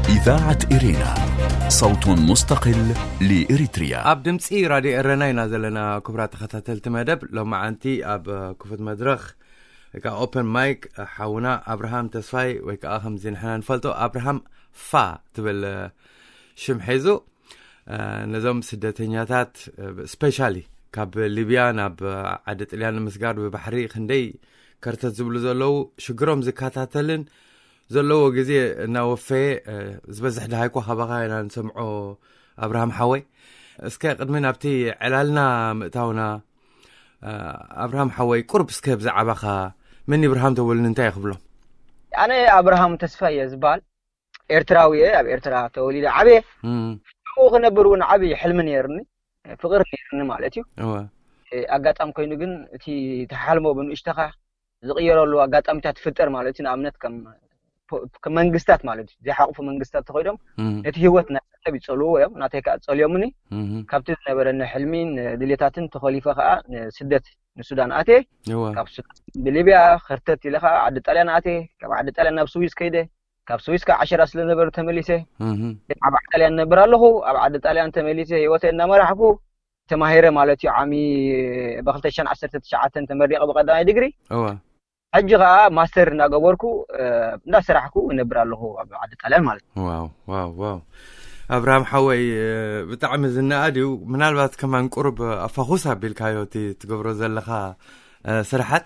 إذاعة إرينا، صوت مستقل لإريتريا. ኣብ ድምፂ ራድዮ ኤረና ኢና ዘለና። ክቡራት ተኸታተልቲ መደብ ሎማዓንቲ ኣብ ክፉት መድረኽ ወይ ከዓ ኦፐን ማይክ ሓውና ኣብርሃም ተስፋይ ወይ ከዓ ከምዚ ንሕና ንፈልጦ ኣብርሃም ፋ ትብል ሽም ሒዙ ነዞም ስደተኛታት ስፔሻሊ ካብ ሊብያ ናብ ዓዲ ጥልያን ንምስጋር ብባሕሪ ክንደይ ከርተት ዝብሉ ዘለዉ ሽግሮም ዝከታተልን ዘለዎ ግዜ እናወፈየ ዝበዝሕ ድሃይኮ ካባኻ ኢና ንሰምዖ ኣብርሃም ሓወይ። እስከ ቅድሚ ናብቲ ዕላልና ምእታውና ኣብርሃም ሓወይ ቁርብ እስከ ብዛዕባኻ መን ይብርሃም ተወልኒ እንታይ ክብሎም? ኣነ ኣብርሃም ተስፋ እየ ዝበሃል። ኤርትራዊ እየ። ኣብ ኤርትራ ተወሊደ ዓብየ። ብኡ ክነብር እውን ዓብዪ ሕልሚ ነይርኒ፣ ፍቕሪ ነይርኒ ማለት እዩ። ኣጋጣሚ ኮይኑ ግን እቲ ተሓልሞ ብንእሽተኻ ዝቕየረሉ ኣጋጣሚታት ትፍጠር ማለት እዩ። ንኣብነት ከም መንግስታት ማለት እዩ፣ ዘይሓቑፉ መንግስታት ተኸይዶም ነቲ ህይወት ናይ ሰብ ይፀልዎ እዮም። ናተይ ከዓ ፀልዮምኒ። ካብቲ ዝነበረኒ ሕልሚን ድሌታትን ተኸሊፈ ከዓ ንስደት ንሱዳን ኣትየ። ካብ ሱዳን ብሊብያ ኸርተት ኢለ ከዓ ዓዲ ጣልያን ኣትየ። ካብ ዓዲ ጣልያን ናብ ስዊስ ከይደ። ካብ ስዊስ ከዓ ዓሸራ ስለነበሩ ተመሊሰ ኣብ ዓዲ ጣልያን ነብር ኣለኹ። ኣብ ዓዲ ጣልያን ተመሊሰ ህይወተ እናመራሕኩ ተማሂረ ማለት እዩ። ዓሚ ብ2019 ተመሪቐ ብቀዳማይ ዲግሪ። ሕጂ ከዓ ማስተር እናገበርኩ እንዳሰራሕኩ እነብር ኣለኹ ኣብ ዓዲ ጣልያን ማለት እዩ። ዋው ዋው ዋው። ኣብርሃም ሓወይ ብጣዕሚ ዝነኣድ እዩ። ምናልባት ከማን ቁሩብ ኣፋኹስ ኣቢልካዮ እቲ ትገብሮ ዘለኻ ስራሓት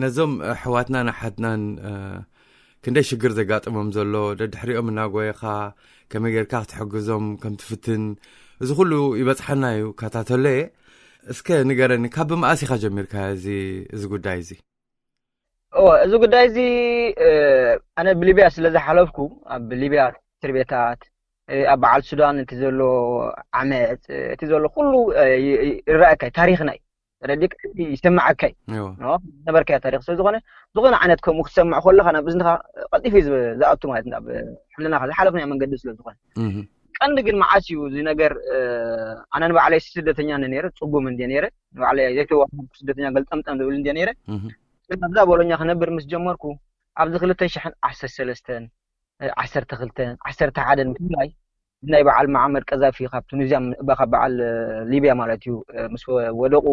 ነዞም ኣሕዋትናን ኣሓትናን ክንደይ ሽግር ዘጋጥሞም ዘሎ ደድሕሪኦም እናጎየኻ ከመይ ጌርካ ክትሕግዞም ከም ትፍትን እዚ ኩሉ ይበጽሓና እዩ። ካታተሎ እየ። እስከ ንገረኒ ካብ ብመኣስ ኢኻ ጀሚርካ እዚ እዚ ጉዳይ እዚ? እወ፣ እዚ ጉዳይ እዚ ኣነ ብሊብያ ስለ ዝሓለፍኩ ኣብ ሊብያ እስር ቤታት ኣብ በዓል ሱዳን እቲ ዘሎ ዓመፅ እቲ ዘሎ ኩሉ ይረኣካ ታሪኽና እዩ። ረዲክ ይስምዓካ እዩ። ነበርካዮ ታሪክ ስለዝኾነ ዝኾነ ዓይነት ከምኡ ክትሰምዕ ከለካ ናብ እዝንካ ቀልጢፉ እዩ ዝኣቱ ማለት ናብ ሕልናካ ዝሓለፍናዮ መንገዲ ስለዝኾነ ቀንዲ ግን መዓስ እዩ እዚ ነገር? ኣነ ንባዕለይ ስደተኛ እንደ ነይረ ፅጉም እንደ ነይረ ንባዕለይ ዘይተዋህብኩ ስደተኛ ገልጠምጠም ዝብል እንደ ነይረ ኣብዛ ቦሎኛ ክነብር ምስ ጀመርኩ ኣብዚ ክልተ ሽሕን ዓሰርተ ሰለስተን ዓሰርተ ክልተን ዓሰርተ ሓደን ብፍላይ ናይ በዓል መዓመር ቀዛፊ ካብ ቱኒዝያ ካብ በዓል ሊብያ ማለት እዩ ምስ ወደቁ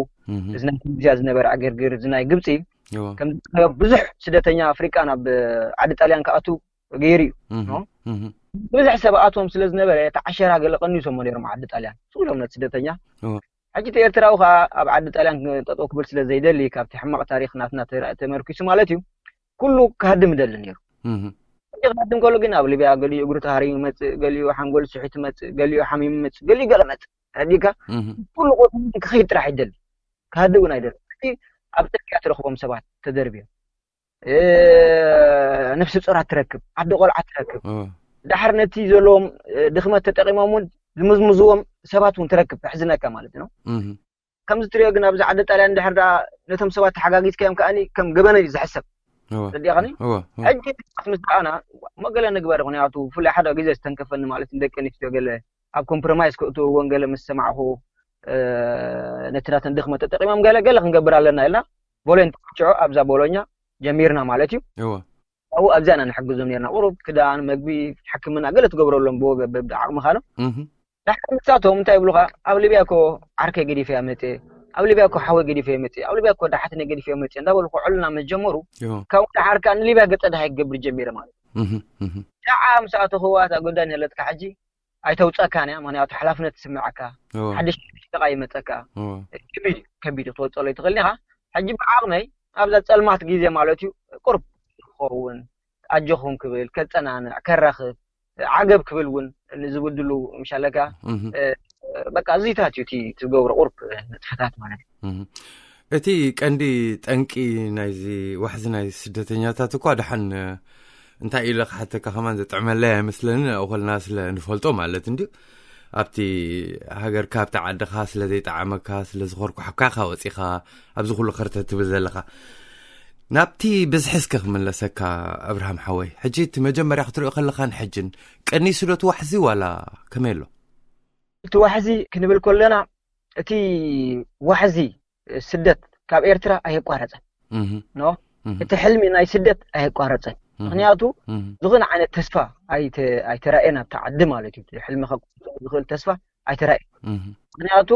እዚ ናይ ቱኒዝያ ዝነበረ ዕግርግር እዚ ናይ ግብፂ ከም ብዙሕ ስደተኛ ኣፍሪቃ ናብ ዓዲ ጣልያን ክኣቱ ገይሩ እዩ። ብዙሕ ሰብ ኣቶም ስለ ዝነበረ እቲ ዓሸራ ገለ ቀኒሶሞ ነይሮም ዓዲ ጣልያን ስኢሎም ነቲ ስደተኛ። ሕጂ እቲ ኤርትራዊ ከዓ ኣብ ዓዲ ጣልያን ጠጠው ክብል ስለ ዘይደሊ ካብቲ ሕማቕ ታሪክ ናትና ተመርኪሱ ማለት እዩ ኩሉ ክሃድም ይደሊ ነይሩ። ሕጂ ክሃድም ከሎ ግን ኣብ ሊብያ ገሊኡ እግሩ ተሃሪሙ ይመፅእ፣ ገሊኡ ሓንጎል ስሒቱ ይመፅእ፣ ገሊኡ ሓሚሙ ይመፅእ፣ ገሊኡ ገለ መፅእ። ረዲካ ኩሉ ቆፅሉ ክኸይድ ጥራሕ ይደሊ ክሃድእ እውን ኣይደሊ። ሕጂ ኣብ ፅርግያ ትረኽቦም ሰባት ተደርብዮም ነፍሲ ጾራት ትረክብ፣ ዓዲ ቆልዓ ትረክብ። ዳሕር ነቲ ዘለዎም ድኽመት ተጠቂሞም እውን ዝምዝምዝዎም ሰባት እውን ትረክብ፣ ተሕዝነካ ማለት ነው። ከምዚ ትሪኦ ግን ኣብዚ ዓዲ ጣልያን ድሕር ደኣ ነቶም ሰባት ተሓጋጊዝካዮም ከኣኒ ከም ገበነ እዩ ዝሕሰብ። ረዲኻኒ? ሕጂ ምስ ደኣና መገለ ንግበር፣ ምክንያቱ ብፍላይ ሓደ ግዜ ዝተንከፈኒ ማለት ንደቂ ኣንስትዮ ገለ ኣብ ኮምፕሮማይዝ ክእትውዎን ገለ ምስ ሰማዕኹ ነቲ ናተን ድኽመት ተጠቂሞም ገለ ገለ ክንገብር ኣለና ኢልና ቮለንት ክጭዖ ኣብዛ ቦሎኛ ጀሚርና ማለት እዩ። ኣብኡ ኣብዚኣ ኢና ንሕግዞም ነርና። ቁሩብ ክዳን፣ መግቢ፣ ሕክምና ገለ ትገብረሎም ብወገብ በብዓቕምኻ ነው። ዳሕር ንሳቶም እንታይ ይብሉኻ? ኣብ ሊብያ እኮ ዓርከይ ገዲፈያ መፅየ፣ ኣብ ሊብያ እኮ ሓወይ ገዲፈዮ መፅየ፣ ኣብ ሊብያ እኮ ዳሓትነይ ገዲፈዮ መፅየ እንዳበሉ ክዕሉና ምስ ጀመሩ ካብኡ ዳሓር ከዓ ንሊብያ ገፀ ደሃይ ክገብር ጀሚረ ማለት እዩ። ደዓ ምስ ኣተኽዋ እታ ጉዳይ ነለትካ ሕጂ ኣይተውፀካን እያ። ምክንያቱ ሓላፍነት ትስምዐካ፣ ሓድሽ ሽቃ ይመፀካ። ከቢድ ከቢድ ክትወፀሎ ይትኽእል ኢኻ። ሕጂ ብዓቕመይ ኣብዛ ፀልማት ግዜ ማለት እዩ ቁርብ ክኸውን ኣጆኹም ክብል ከፀናንዕ ከራኽብ ዓገብ ክብል እውን ንዝብድሉ ምሻለካ በቃ እዚታት እዩ እቲ ትገብሮ ቁርብ ንጥፈታት ማለት እዩ። እቲ ቀንዲ ጠንቂ ናይዚ ዋሕዚ ናይ ስደተኛታት እኳ ደሓን እንታይ ኢለ ክሓተካ ከማን ዘጥዕመለይ ኣይመስለንን፣ ኣብኡ ከለና ስለ ንፈልጦ ማለት እንድዩ። ኣብቲ ሃገርካ ኣብቲ ዓድኻ ስለ ዘይጠዓመካ ስለ ዝኾርኩሓካ ኢኻ ወፂኻ ኣብዚ ኩሉ ከርተ ትብል ዘለኻ። ናብቲ ብዝሒ እስከ ክምለሰካ ኣብርሃም ሓወይ፣ ሕጂ እቲ መጀመርያ ክትሪኦ ከለኻን ሕጅን ቀኒሱ ዶ እቲ ዋሕዚ ዋላ ከመይ ኣሎ? እቲ ዋሕዚ ክንብል ከለና እቲ ዋሕዚ ስደት ካብ ኤርትራ ኣየቋረፀን። እቲ ሕልሚ ናይ ስደት ኣየቋረፀን። ምክንያቱ ዝኾነ ዓይነት ተስፋ ኣይተራእየን ኣብቲ ዓዲ ማለት እዩ። ሕልሚ ከ ዝኽእል ተስፋ ኣይተራእየን። ምክንያቱ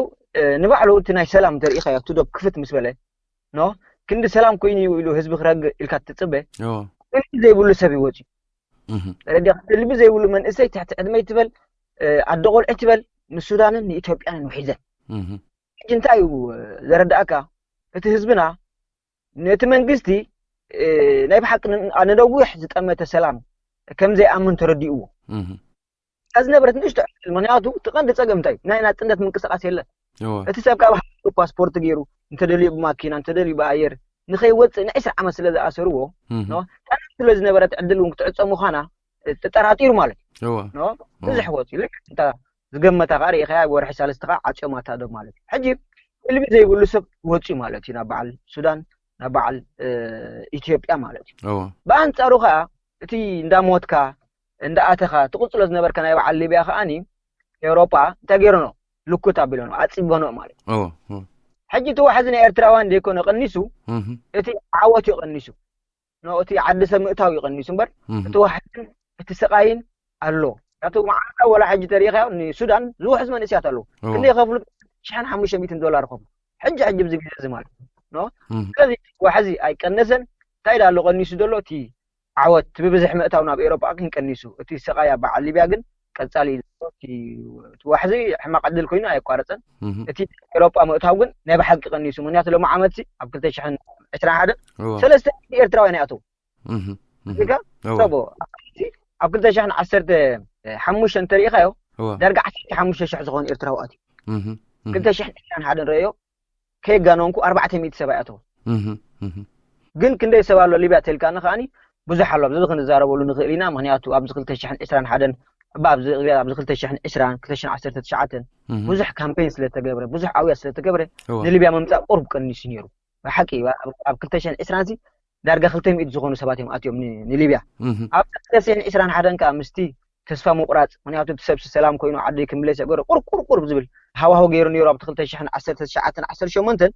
ንባዕሉ እቲ ናይ ሰላም እንተሪኢኻዮ ኣብቲ ዶብ ክፍት ምስ በለ ኖ ክንዲ ሰላም ኮይኑ እዩ ኢሉ ህዝቢ ክረግእ ኢልካ ትፅበ። ሕልሚ ዘይብሉ ሰብ ይወፅዩ። ተረዲኻ? ሕልሚ ዘይብሉ መንእሰይ ትሕቲ ዕድመይ ትበል፣ ኣደ ቆልዑ ትበል፣ ንሱዳንን ንኢትዮጵያን ውሒዘን። ሕጂ እንታይ እዩ ዘረዳእካ? እቲ ህዝብና ነቲ መንግስቲ ናይ ብሓቂ ነደጉሕ ዝጠመተ ሰላም ከም ዘይኣምን ተረዲእዎ። እዛ ዝነበረት ንእሽቶ ዕድል፣ ምክንያቱ እቲ ቀንዲ ፀገም እንታይ እዩ? ናይ ናፅነት ምንቅስቃስ የለን። እቲ ሰብ ካብ ሃገሩ ፓስፖርት ገይሩ እንተደልዩ ብማኪና እንተደልዩ ብኣየር ንኸይወፅእ ንዕስራ ዓመት ስለ ዝኣሰርዎ ጠና ስለ ዝነበረት ዕድል እውን ክትዕፀ ምዃና ተጠራጢሩ ማለት እዩ። ብዙሕ ወፂ ልክ እንታ ዝገመታ ከዓ ርኢኸያ ወርሒ ሳለስተ ከዓ ዓፅዮማታ ዶ ማለት እዩ። ሕጂ ህልሚ ዘይብሉ ሰብ ወፂ ማለት እዩ ናብ በዓል ሱዳን ናብ በዓል ኢትዮጵያ ማለት እዩ። ብኣንፃሩ ከዓ እቲ እንዳሞትካ እንዳኣተኻ ትቕፅሎ ዝነበርካ ናይ በዓል ሊብያ ከዓኒ ኤውሮጳ እንታይ ገይረኖ ልኩት ኣቢሎኖ ኣፂቦኖ ማለት እዩ። ሕጂ እቲ ዋሕዚ ናይ ኤርትራውያን ዘይኮነ ቀኒሱ እቲ ዓወት እዩ ቀኒሱ። እቲ ዓዲ ሰብ ምእታው እዩ ቀኒሱ እምበር እቲ ዋሕዝን እቲ ስቓይን ኣሎ። ምክንያቱ መዓልታ ወላ ሕጂ ተሪኢኻዮ ንሱዳን ዝውሕዝ መንእስያት ኣለዉ። ክንደይ ከፍሉ ሽሕን ሓሙሽተ ሚእትን ዶላር ከፍሉ ሕጂ ሕጂ ብዚ ግዜ እዚ ማለት እዩ። ስለዚ ዋሕዚ ኣይቀነሰን። እንታይ ዳሎ ቀኒሱ ዘሎ እቲ ዓወት ብብዝሒ ምእታው ናብ ኤውሮጳ ግን ቀኒሱ። እቲ ስቓይ ኣብ በዓል ሊብያ ግን ቀጻሊ እዩ። እቲ ዋሕዚ ሕማቕ ዕድል ኮይኑ ኣየቋረጸን። እቲ ኤውሮጳ ምእታው ግን ናይ ብሓቂ ቀኒሱ። ምክንያቱ ሎሚ ዓመትሲ ኣብ ክልተ ሽሕን ዕስራን ሓደን ሰለስተ ሚእቲ ኤርትራውያን ይኣተው። እዚጋ ሰቦ ኣብ ክልተ ሽሕን ዓሰርተ ሓሙሽተ እንተሪኢኻዮ ዳርጋ ዓሰርተ ሓሙሽተ ሽሕ ዝኾኑ ኤርትራዊ ኣትዩ። ክልተ ሽሕን ዕስራን ሓደን ረእዮ ከየጋነንኩ ኣርባዕተ ሚእቲ ሰብ ኣይኣተወ። ግን ክንደይ ሰብ ኣሎ ሊብያ ተልካኒ ከዓኒ ብዙሕ ኣሎ። ኣብዚ ክንዛረበሉ ንኽእል ኢና። ምክንያቱ ኣብዚ ክልተ ሽሕን ዕስራን ሓደን እባ ኣብዚ ኣብዚ ክልተ ሽሕን ዕስራን ክልተ ሽሕን ዓሰርተ ትሽዓተን ብዙሕ ካምፔን ስለተገብረ ብዙሕ ኣውያ ስለተገብረ ንሊብያ ምምፃእ ቁሩብ ቀኒሱ ነይሩ። ብሓቂ ኣብ ክልተ ሽሕን ዕስራን ሲ ዳርጋ ክልተ ሚእቲ ዝኾኑ ሰባት እዮም ኣትዮም ንሊብያ። ኣብ ክልተ ሽሕን ዕስራን ሓደን ከዓ ምስቲ ተስፋ ምቑራፅ፣ ምክንያቱ እቲ ሰብሲ ሰላም ኮይኑ ዓዲ ክምለስ የገሩ ቁርብ ቁርብ ቁርብ ዝብል ሃዋሁ ገይሩ ነይሩ። ኣብቲ ክልተ ሽሕን ዓሰርተ ትሽዓተን ዓሰርተ ሸሞንተን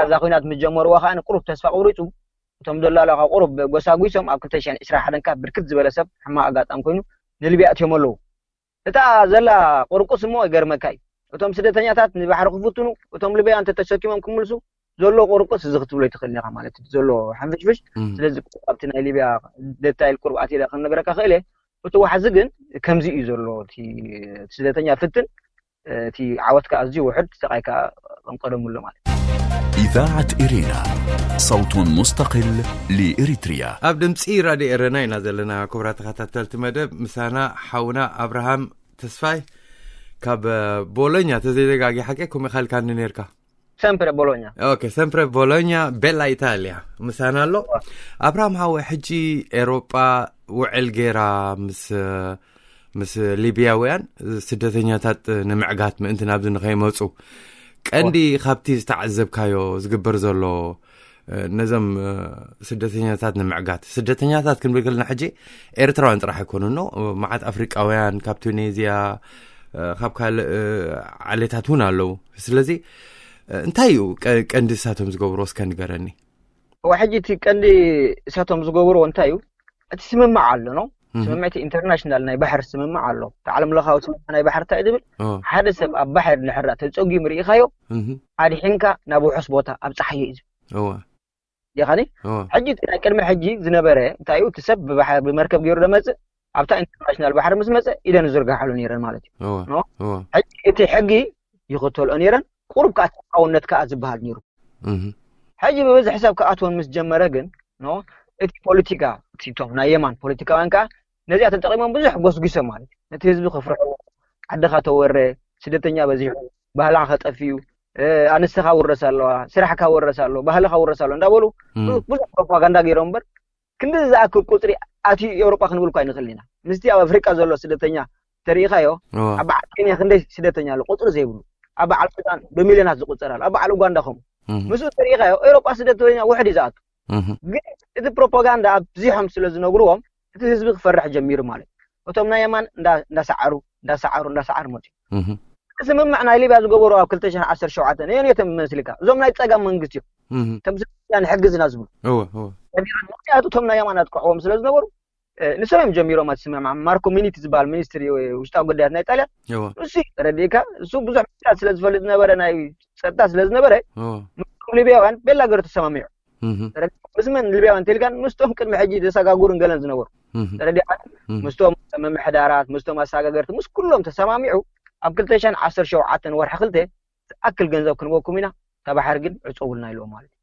እዛ ኮይናት ምስ ጀመርዋ ከዓ ቁሩብ ተስፋ ቁሪፁ። እቶም ደላሎ ከዓ ቁሩብ ጎሳጒሶም ኣብ ክልተ ሽሕን ዕስራን ሓደን ከዓ ብርክት ዝበለ ሰብ ሕማቕ ኣጋጣሚ ኮይኑ ንሊብያ ኣትዮም ኣለዉ። እታ ዘላ ቁርቁስ እሞ ይገርመካ እዩ። እቶም ስደተኛታት ንባሕሪ ክፍትኑ እቶም ሊብያ እንተተሸኪሞም ክምልሱ ዘሎ ቁርቁስ እዚ ክትብሎ ይትኽእል ኢኻ ማለት እዩ ዘሎ ሓንፍሽፍሽ። ስለዚ ኣብቲ ናይ ሊብያ ደታይል ቁርብ ኣትለ ክንነግረካ ክእል እየ። እቲ ዋሕዚ ግን ከምዚ እዩ ዘሎ። እቲ ስደተኛ ፍትን እቲ ዓወትካ ኣዝዩ ውሕድ ስቓይካ ቀንቀደሙሎ ማለት እዩ። إذاعة إرينا صوت مستقل لإريتريا. ኣብ ድምፂ ራድዮ ኤረና ኢና ዘለና። ክቡራት ተኸታተልቲ መደብ ምሳና ሓውና ኣብርሃም ተስፋይ ካብ ቦሎኛ ተዘይዘጋጊ ሓቂ ኮሚኻ ኢልካኒ ነርካ። ሰምፕረ ቦሎኛ ኦኬ ሰምፕረ ቦሎኛ ቤላ ኢታልያ ምሳና ኣሎ። ኣብርሃም ሓወ ሕጂ ኤሮጳ ውዕል ገይራ ምስ ምስ ሊብያውያን ስደተኛታት ንምዕጋት ምእንቲ ናብዚ ንኸይመፁ ቀንዲ ካብቲ ዝተዓዘብካዮ ዝግበር ዘሎ ነዞም ስደተኛታት ንምዕጋት ስደተኛታት ክንብል ከለና ሕጂ ኤርትራውያን ጥራሕ ኣይኮኑኖ መዓት ኣፍሪቃውያን ካብ ቱኒዝያ ካብ ካልእ ዓሌታት እውን ኣለዉ። ስለዚ እንታይ እዩ ቀንዲ እሳቶም ዝገብሮ እስከ ንገረኒ። ሕጂ እቲ ቀንዲ እሳቶም ዝገብርዎ እንታይ እዩ? እቲ ስምምዕ ኣሎ ነው ስምምዕ እቲ ኢንተርናሽናል ናይ ባሕር ስምምዕ ኣሎ። እቲ ዓለም ለኻዊ ስምምዕ ናይ ባሕር እንታይ ዝብል ሓደ ሰብ ኣብ ባሕር ንሕራ ተፀጉሙ ርኢኻዮ ኣድሒንካ ናብ ውሑስ ቦታ ኣብ ፀሓዮ እዩ ዝብል። ዲኻኒ ሕጂ ናይ ቅድሚ ሕጂ ዝነበረ እንታይ እዩ? እቲ ሰብ ብመርከብ ገይሩ ደመፅእ ኣብታ ኢንተርናሽናል ባሕሪ ምስ መፀ ኢደን ዝርግሓሉ ነይረን ማለት እዩ። ሕጂ እቲ ሕጊ ይኽተልኦ ነይረን። ቁሩብ ከዓ ተቃውነት ከዓ ዝበሃል ነይሩ። ሕጂ ብብዝሒ ሰብ ክኣትወን ምስ ጀመረ ግን እቲ ፖለቲካ እቶም ናይ የማን ፖለቲካውያን ከዓ ነዚኣ ተጠቂሞም ብዙሕ ጎስጒሶም ማለት እዩ። ነቲ ህዝቢ ከፍርሕዎ ዓድኻ ተወረ፣ ስደተኛ በዚሑ፣ ባህልኻ ከጠፍዩ፣ ኣንስተኻ ውረስ ኣለዋ፣ ስራሕካ ውረስ ኣሎ፣ ባህልኻ ውረስ ኣሎ እንዳበሉ ብዙሕ ፕሮፓጋንዳ ገይሮም እምበር ክንዲ ዝኣክል ቁፅሪ ኣትዩ ኤውሮጳ ክንብል እኳ ኣይንኽእል ኢና። ምስቲ ኣብ ኣፍሪቃ ዘሎ ስደተኛ ተሪኢኻዮ ኣብ በዓል ኬንያ ክንደይ ስደተኛ ኣሎ ቁፅሪ ዘይብሉ፣ ኣብ በዓል ሱዳን ብሚልዮናት ዝቁፀር ኣሎ፣ ኣብ በዓል ኡጋንዳ ከምኡ። ምስኡ ተሪኢኻዮ ኤውሮጳ ስደተኛ ውሕድ እዩ ዝኣቱ። ግን እቲ ፕሮፓጋንዳ ኣብዚሖም ስለ ዝነግርዎም እቲ ህዝቢ ክፈርሕ ጀሚሩ ማለት እዩ። እቶም ናይ የማን እንዳሰዓሩ እንዳሰዓሩ እንዳሰዓሩ መፅኡ። ስምምዕ ናይ ሊብያ ዝገበሩ ኣብ ክልተ ሽሕን ዓሰርተ ሸውዓተን እዮም መስልካ እዞም ናይ ፀጋም መንግስቲ እዮም። ከም ስደተኛ ንሕግዝና ዝብሉ ምክንያቱ እቶም ናይ የማን ኣጥቅዕዎም ስለ ዝነበሩ ንሶም እዮም ጀሚሮም። ኣትስምዕማ ማርኮ ሚኒቲ ዝበሃል ሚኒስትሪ ውሽጣዊ ጉዳያት ናይ ጣልያን እሱ ተረዲእካ፣ እሱ ብዙሕ ሚኒስትራት ስለ ዝፈልጥ ዝነበረ፣ ናይ ጸጥታ ስለ ዝነበረ፣ ምስቶም ሊብያውያን ቤላ ገሩ ተሰማሚዑ። ምስ መን ሊብያውያን ተልካን? ምስቶም ቅድሚ ሕጂ ዘሰጋጉርን ገለን ዝነበሩ ተረዲእካ፣ ምስቶም ምምሕዳራት፣ ምስቶም ኣሰጋገርቲ፣ ምስ ኩሎም ተሰማሚዑ ኣብ ክልተ ሽሕን ዓሰርተ ሸውዓተን ወርሒ ክልተ ዝኣክል ገንዘብ ክንበኩም ኢና፣ እታ ባሕሪ ግን ዕጸውልና ኢልዎም ማለት እዩ።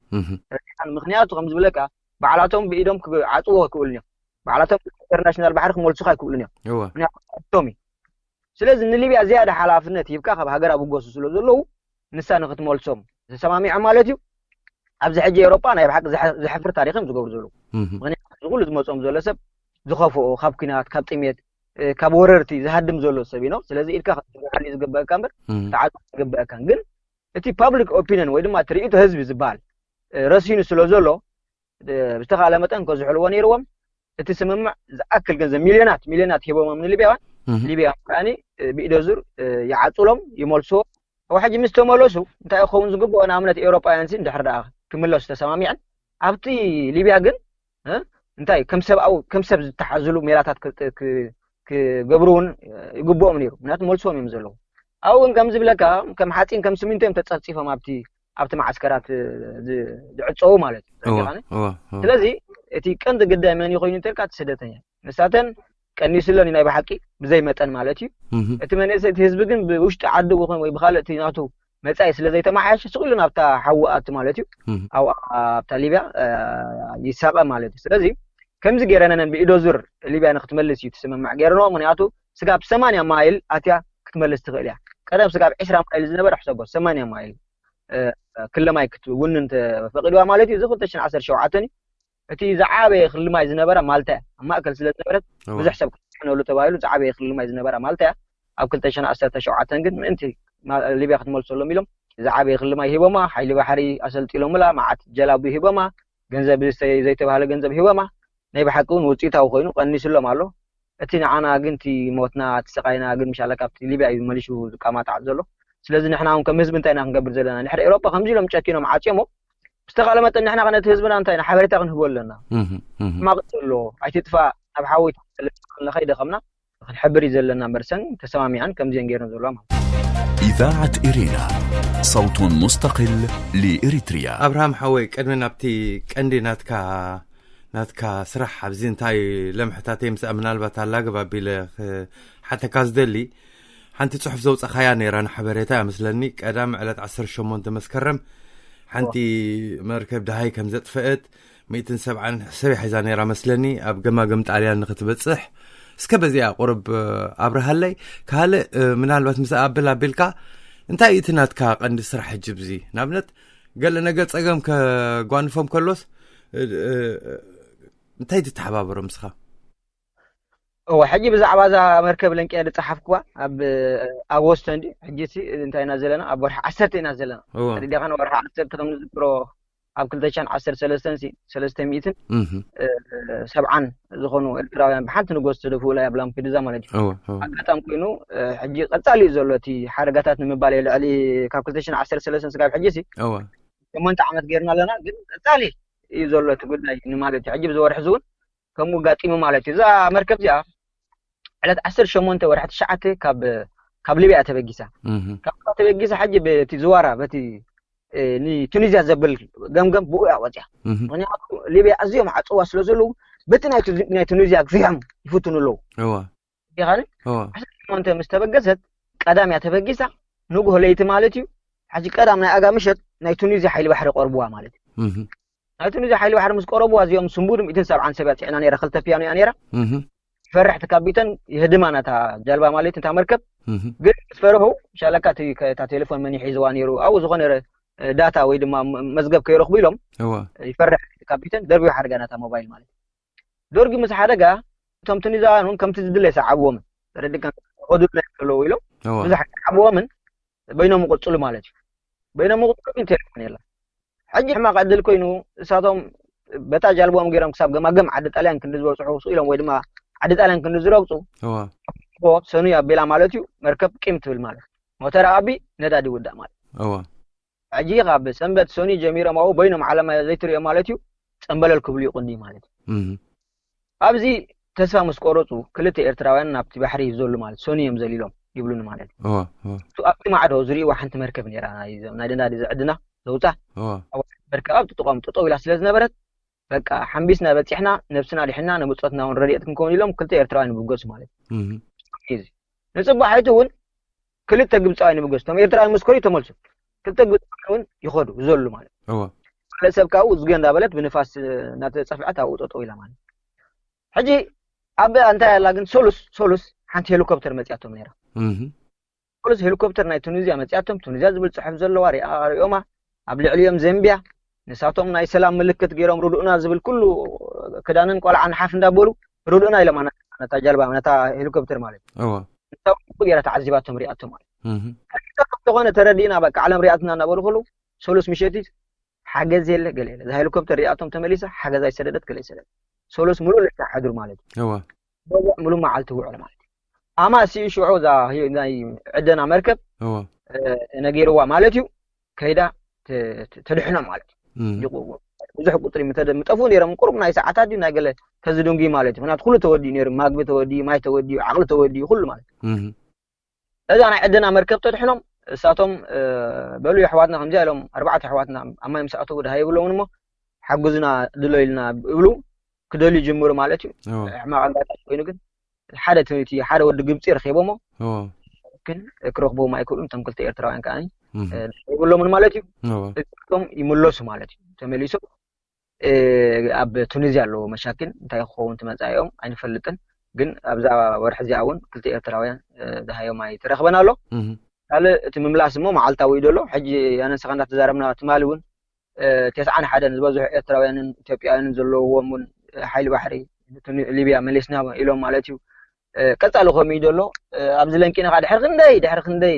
ምክንያቱ ከም ዝብለካ፣ ባዕላቶም ብኢዶም ክዓጽዎ ኣይክእሉን እዮም። ባዕላቶም ኢንተርናሽናል ባሕሪ ክመልሱካ ኣይክእሉን እዮም። ምክንያቱ ቶም እዩ። ስለዚ ንሊብያ ዝያዳ ሓላፍነት ሂብካ ካብ ሃገር ኣብገሱ ስለ ዘለዉ፣ ንሳ ንክትመልሶም ተሰማሚዖም ማለት እዩ። ኣብዚ ሕጂ ኤውሮጳ ናይ ብሓቂ ዘሕፍር ታሪክ እዮም ዝገብሩ ዘለዉ። ምክንያቱ እዚ ኩሉ ዝመጾም ዘሎ ሰብ ዝኸፍኦ ካብ ኩናት፣ ካብ ጥሜት፣ ካብ ወረርቲ ዝሃድም ዘሎ ሰብ እዩ። ስለዚ ኢድካ ክትዝርጋሓሉ ዝግበአካ እምበር ተዓጽ ዝግበአካን። ግን እቲ ፓብሊክ ኦፒኒየን ወይ ድማ እቲ ርእይቶ ህዝቢ ዝበሃል ረሲኑ ስለ ዘሎ፣ ብዝተኻለ መጠን ከዝሕልዎ ነይርዎም። እቲ ስምምዕ ዝኣክል ገንዘብ ሚልዮናት ሚልዮናት ሂቦሞም ንሊብያውያን፣ ሊብያውያን ከዓኒ ብኢደ ዙር ይዓጽሎም፣ ይመልስዎ። ኣብ ሕጂ ምስ ተመለሱ እንታይ ክኸውን ዝግብኦ? ንኣብነት ኤውሮጳውያን ሲ እንድሕር ደኣ ክምለሱ ተሰማሚዐን፣ ኣብቲ ሊብያ ግን እንታይ ከም ሰብኣዊ ከም ሰብ ዝተሓዝሉ ሜላታት ክገብሩ እውን ይግብኦም ነይሩ። ምክንያቱ መልስዎም እዮም ዘለዉ። ኣብኡ ግን ከም ዝብለካ ከም ሓፂን ከም ስሚንቶ እዮም ተፀፍፂፎም ኣብቲ ኣብቲ ማዓስከራት ዝዕፀዉ ማለት እዩ። ስለዚ እቲ ቀንዲ ግዳይ መን ይኮይኑ እንተልካ እቲ ስደተኛ ንሳተን ቀኒስለን ናይ ብሓቂ ብዘይ መጠን ማለት እዩ። እቲ መንእሰይ እቲ ህዝቢ ግን ብውሽጢ ዓዲ ይኹን ወይ ብካልእ እቲ ናቱ መጻኢ ስለ ዘይተመሓየሸ ስቕ ኢሉ ናብታ ሓዊ ኣቱ ማለት እዩ። ኣብኡ ኣብታ ሊብያ ይሳቐ ማለት እዩ። ስለዚ ከምዚ ገይረነን ብኢዶ ዙር ሊብያ ንክትመልስ እዩ ትስምምዕ ገይረንኦ። ምክንያቱ ስጋብ ሰማንያ ማይል ኣትያ ክትመልስ ትኽእል እያ። ቀደም ስጋብ ዕስራ ማይል ዝነበረ ሕሰቦ ሰማንያ ማይል ክልማይ ክትውንን ተፈቂድዋ ማለት እዩ። እዚ ክልተ ሽሕን ዓሰርተ ሸውዓተን እዩ። እቲ ዝዓበየ ክልማይ ዝነበረ ማልታ እያ። ኣብ ማእከል ስለ ዝነበረት ብዙሕ ሰብ ክትስሕነሉ ተባሂሉ ዝዓበየ ክልማይ ዝነበረ ማልታ እያ። ኣብ ክልተ ሽሕን ዓሰርተ ሸውዓተን ግን ምእንቲ ሊብያ ክትመልሰሎም ኢሎም ዝዓበየ ክልማይ ሂቦማ፣ ሓይሊ ባሕሪ ኣሰልጢሎምላ፣ መዓት ጀላቡ ሂቦማ፣ ገንዘብ ዘይተባህለ ገንዘብ ሂቦማ። ናይ ብሓቂ እውን ውፅኢታዊ ኮይኑ ቀኒስሎም ኣሎ። እቲ ንዓና ግን እቲ ሞትና እቲ ስቃይና ግን ምሻለ ካብቲ ሊብያ እዩ መሊሹ ዝቃማጣዕ ዘሎ። ስለዚ ንሕና እውን ከም ህዝቢ እንታይ ኢና ክንገብር ዘለና? ንሕሪ ኤውሮጳ ከምዚ ኢሎም ጨኪኖም ዓፅዮሞ ብዝተኻለ መጠን ንሕና ከ ነቲ ህዝብና እንታይ ኢና ሓበሬታ ክንህቦ ኣለና? ሕማቕ ዘሎ ኣይትጥፋእ ናብ ሓዊ ተመለስ ከይደኸምና ክንሕብር እዩ ዘለና እምበር ሰን ተሰማሚዐን ከምዚአን ገይረን ዘለዋ ማለት እዩ። إذاعة إرينا صوت مستقل لإريتريا. ኣብርሃም ሓወይ ቅድሚ ናብቲ ቀንዲ ናትካ ናትካ ስራሕ ኣብዚ እንታይ ለምሕታተይ ምስ ምናልባት ኣላግብ ኣቢለ ሓተካ ዝደሊ ሓንቲ ጽሑፍ ዘውጻኻያ ነይራ ንሓበሬታ እያ መስለኒ ቀዳም ዕለት ዓሰርተ ሸሞንተ መስከረም ሓንቲ መርከብ ደሃይ ከም ዘጥፈአት ሚእትን ሰብዓን ሰብ ሒዛ ነይራ መስለኒ ኣብ ገማግም ጣልያን ንክትበጽሕ እስከ በዚኣ ቁርብ ኣብርሃለይ ካልእ ምናልባት ምስ ኣብል ኣቢልካ እንታይ እቲ ናትካ ቀንዲ ስራሕ ሕጂ ብዚ ንኣብነት ገለ ነገር ጸገም ከጓንፎም ከሎስ እንታይ ትተሓባበሮም ንስኻ? እወ ሕጂ ብዛዕባ እዛ መርከብ ለንቅያ ዝፀሓፍኩዋ ኣብ ኣብ ወስቶ እንዲ ሕጂ ሲ እንታይ ኢና ዘለና ኣብ ወርሒ ዓሰርተ ኢና ዘለና እወ ተረዲእካ ወርሒ ዓሰርተ ከም ንዝክሮ ኣብ ክልተ ሽሕን ዓሰርተ ሰለስተን ሲ ሰለስተ ሚእትን እህ፣ እ፣ ሰብዓን ዝኾኑ ኤርትራውያን ብሓንቲ ንጎስ ተደፍኡላ ኣብ ላምፔዱዛ ማለት እዩ እወ እወ ኣጋጣሚ ኮይኑ እ፣ ሕጂ ቀፃሊ እዩ ዘሎ እቲ ሓደጋታት ንምባል እዩ ልዕሊ ካብ ክልተ ሽሕን ዓሰርተ ሰለስተን ስጋብ ሕጂ ሲ እወ ሸሞንተ ዓመት ገይርና ኣለና ግን ቀፃሊ እዩ ዘሎ እቲ ጉዳይ ንማለት እዩ ሕጂ ብዝወርሒ ዝውን ከምኡ ጋጢሙ ማለት እዩ። እዛ መርከብ እዚኣ ዕለት ዓሰርተ ሸሞንተ ወርሒ ትሽዓተ ካብ ካብ ሊብያ ተበጊሳ። እህ፣ ካብታ ተበጊሳ ሕጂ በቲ ዝዋራ በቲ እ፣ ንቱኒዝያ ዘብል ገምገም ብኡ እያ ወፅያ። እህ፣ ምክንያቱ ሊብያ ኣዝዮም ዓፅዋ ስለ ዘለዉ በቲ ናይ ቱ- ናይ ቱኒዝያ ግፊሖም ይፍትኑ ኣለዉ። እወ ዲኻኒ እወ ዓሰርተ ሸሞንተ ምስ ተበገሰት ቀዳም እያ ተበጊሳ ንጉሆ ለይቲ ማለት እዩ። ሕጂ ቀዳም ናይ ኣጋ ምሸት ናይ ቱኒዝያ ሓይሊ ባሕሪ ቆርብዋ ማለት እዩ። እህ፣ ናይቲ ንዚ ሓይሊ ባሕሪ ምስ ቀረብዋ እዚኦም ስንቡድ ሚእትን ሰብዓን ሰብ እያ ፅዕና ነይራ ክልተ ፒያኖ እያ ነይራ እህ፣ ይፈርሕ እቲ ካቢተን ይህድማ ነታ ጀልባ ማለት እታ መርከብ እህ፣ ግን ምስ ፈርሑ ሻለካ እቲ ከ- እታ ቴሌፎን መን ይሒዝዋ ነይሩ ኣብኡ ዝኾነ ረ- ዳታ ወይ ድማ መ- መዝገብ ከይረኽቡ ኢሎም እወ ይፈርሕ እቲ ካቢተን ደርቢዩ ሓደጋ ነታ ሞባይል ማለት እዩ ደርጊ ምስ ሓደጋ እቶም ትኒዛውያን እውን ከምቲ ዝድለ ሰዓብዎምን ተረድካ ከዱልና ዘለዉ ኢሎም እወ ብዙሕ ሰዓብዎምን በይኖም ይቕፅሉ ማለት እዩ። በይኖም ይቕፅሉ ግን ቴሌፎን የለን። ሕጂ ሕማቕ ዕድል ኮይኑ እሳቶም በታ ጃልቦኦም ገይሮም ክሳብ ገማገም ዓዲ ጣልያን ክንዲ ዝበፅሑ ስኢሎም ወይ ድማ ዓዲ ጣልያን ክንዲ ዝረግፁ እዋ ኦ ሰኑይ ኣቤላ ማለት እዩ መርከብ ቂም ትብል ማለት ሞተር ኣቢ ነዳዲ ይውዳእ ማለት እዋ ሕጂ ካብ ሰንበት ሰኑይ ጀሚሮም ኣብኡ በይኖም ዓለማ ዘይትሪኦ ማለት እዩ ጸንበለል ክብሉ ይቕንዩ ማለት እዩ። ኣብዚ ተስፋ ምስ ቆረፁ ክልተ ኤርትራውያን ናብቲ ባሕሪ ይዘሉ ማለት ሰኑ እዮም ዘሊሎም ይብሉኒ ማለት እዩ። ኣብቲ ማዕዶ ዝርእይዋ ሓንቲ መርከብ ነራ ናይ ነዳዲ ዝዕድና ዘውፃ መርከብ ኣብቲ ጥቋም ጠጠው ኢላ ስለ ዝነበረት በቃ ሓምቢስና በፂሕና ነብስና ድሕና ንብፆትና እውን ረድኤት ክንከውን ኢሎም ክልተ ኤርትራውያን ይብገሱ ማለት እዩ። ንፅባሒቱ እውን ክልተ ግብፃውያን ይብገሱ። እቶም ኤርትራውያን ምስ ከዱ ተመልሱ ክልተ ግብፃውያን እውን ይኸዱ ይዘሉ ማለት እዩ። ማለት ሰብ ካብኡ ዝገ እንዳበለት ብንፋስ እናተፀፍዐት ኣብኡ ጠጠው ኢላ ማለት እዩ። ሕጂ ኣብ እንታይ ኣላ ግን ሶሉስ ሶሉስ ሓንቲ ሄሊኮፕተር መፂኣቶም ነራ። ሶሉስ ሄሊኮፕተር ናይ ቱኒዝያ መፂኣቶም ቱኒዝያ ዝብል ፅሑፍ ዘለዋ ሪኣ ሪኦማ ኣብ ልዕሊኦም ዘንቢያ ንሳቶም ናይ ሰላም ምልክት ገይሮም ርድኡና ዝብል ኩሉ ክዳንን ቆልዓን ሓፍ እንዳበሉ ርድኡና ኢሎም ነታ ጃልባ ነታ ሄሊኮፕተር ማለት እዩ። ገይራ ተዓዚባቶም ሪኣቶም ማለት ዝኾነ ተረዲእና በቃ ዓለም ሪኣትና እናበሉ ከለዉ ሶሉስ ምሸት ሓገዝ የለ ገለ የለ እዛ ሄሊኮፕተር ሪኣቶም ተመሊሳ ሓገዝ ኣይሰደደት ገለ ኣይሰደደት ሶሉስ ሙሉእ ለይታ ሓድሩ ማለት እዩ። ሙሉእ መዓልቲ ውዕል ማለት እዩ። ኣማ ሲ ሽዑ ናይ ዕደና መርከብ ነጊርዋ ማለት እዩ። ከይዳ ተድሕኖም ማለት እዩ። ብዙሕ ቁፅሪ ምጠፉ ነይሮም ቁሩብ ናይ ሰዓታት እዩ ናይ ገለ ተዝድንጉ ማለት እዩ። ምክንያቱ ኩሉ ተወዲኡ ነይሩ፣ ማግቢ ተወዲኡ፣ ማይ ተወዲኡ፣ ዓቕሊ ተወዲኡ ኩሉ ማለት እዩ። እዛ ናይ ዕደና መርከብ ተድሕኖም እሳቶም በሉ የሕዋትና ከምዚኣ ኢሎም ኣርባዕተ ኣሕዋትና ኣብ ማይ ምስ ኣተዉ ድሃ ይብሎምን እሞ ሓግዙና ድሎ ኢልና ይብሉ ክደልዩ ይጅምሩ ማለት እዩ። ሕማቕ ኣጋጣሚ ኮይኑ ግን ሓደ ትምህርቲ ሓደ ወዲ ግብፂ ረኪቦሞ ግን ክረክቦም ኣይክእሉን። እቶም ክልተ ኤርትራውያን ከዓ ይብሎምን ማለት እዩ። እቶም ይምለሱ ማለት እዩ። ተመሊሶም ኣብ ቱኒዝያ ኣለዎ መሻኪን እንታይ ክኸውን ትመፃ እዮም ኣይንፈልጥን። ግን ኣብዛ ወርሒ እዚኣ እውን ክልተ ኤርትራውያን ዝሃዮም ኣይተረክበን ኣሎ። ካልእ እቲ ምምላስ እሞ መዓልታዊ እዩ ዘሎ። ሕጂ ኣነን ስኻ እንዳተዛረብና ትማሊ እውን ተስዓን ሓደን ዝበዝሑ ኤርትራውያንን ኢትዮጵያውያንን ዘለውዎም እውን ሓይሊ ባሕሪ ሊብያ መሊስና ኢሎም ማለት እዩ። ቀጻሊ ከምኡ እዩ ዘሎ። ኣብዚ ለንቂና ከዓ ድሕሪ ክንደይ ድሕሪ ክንደይ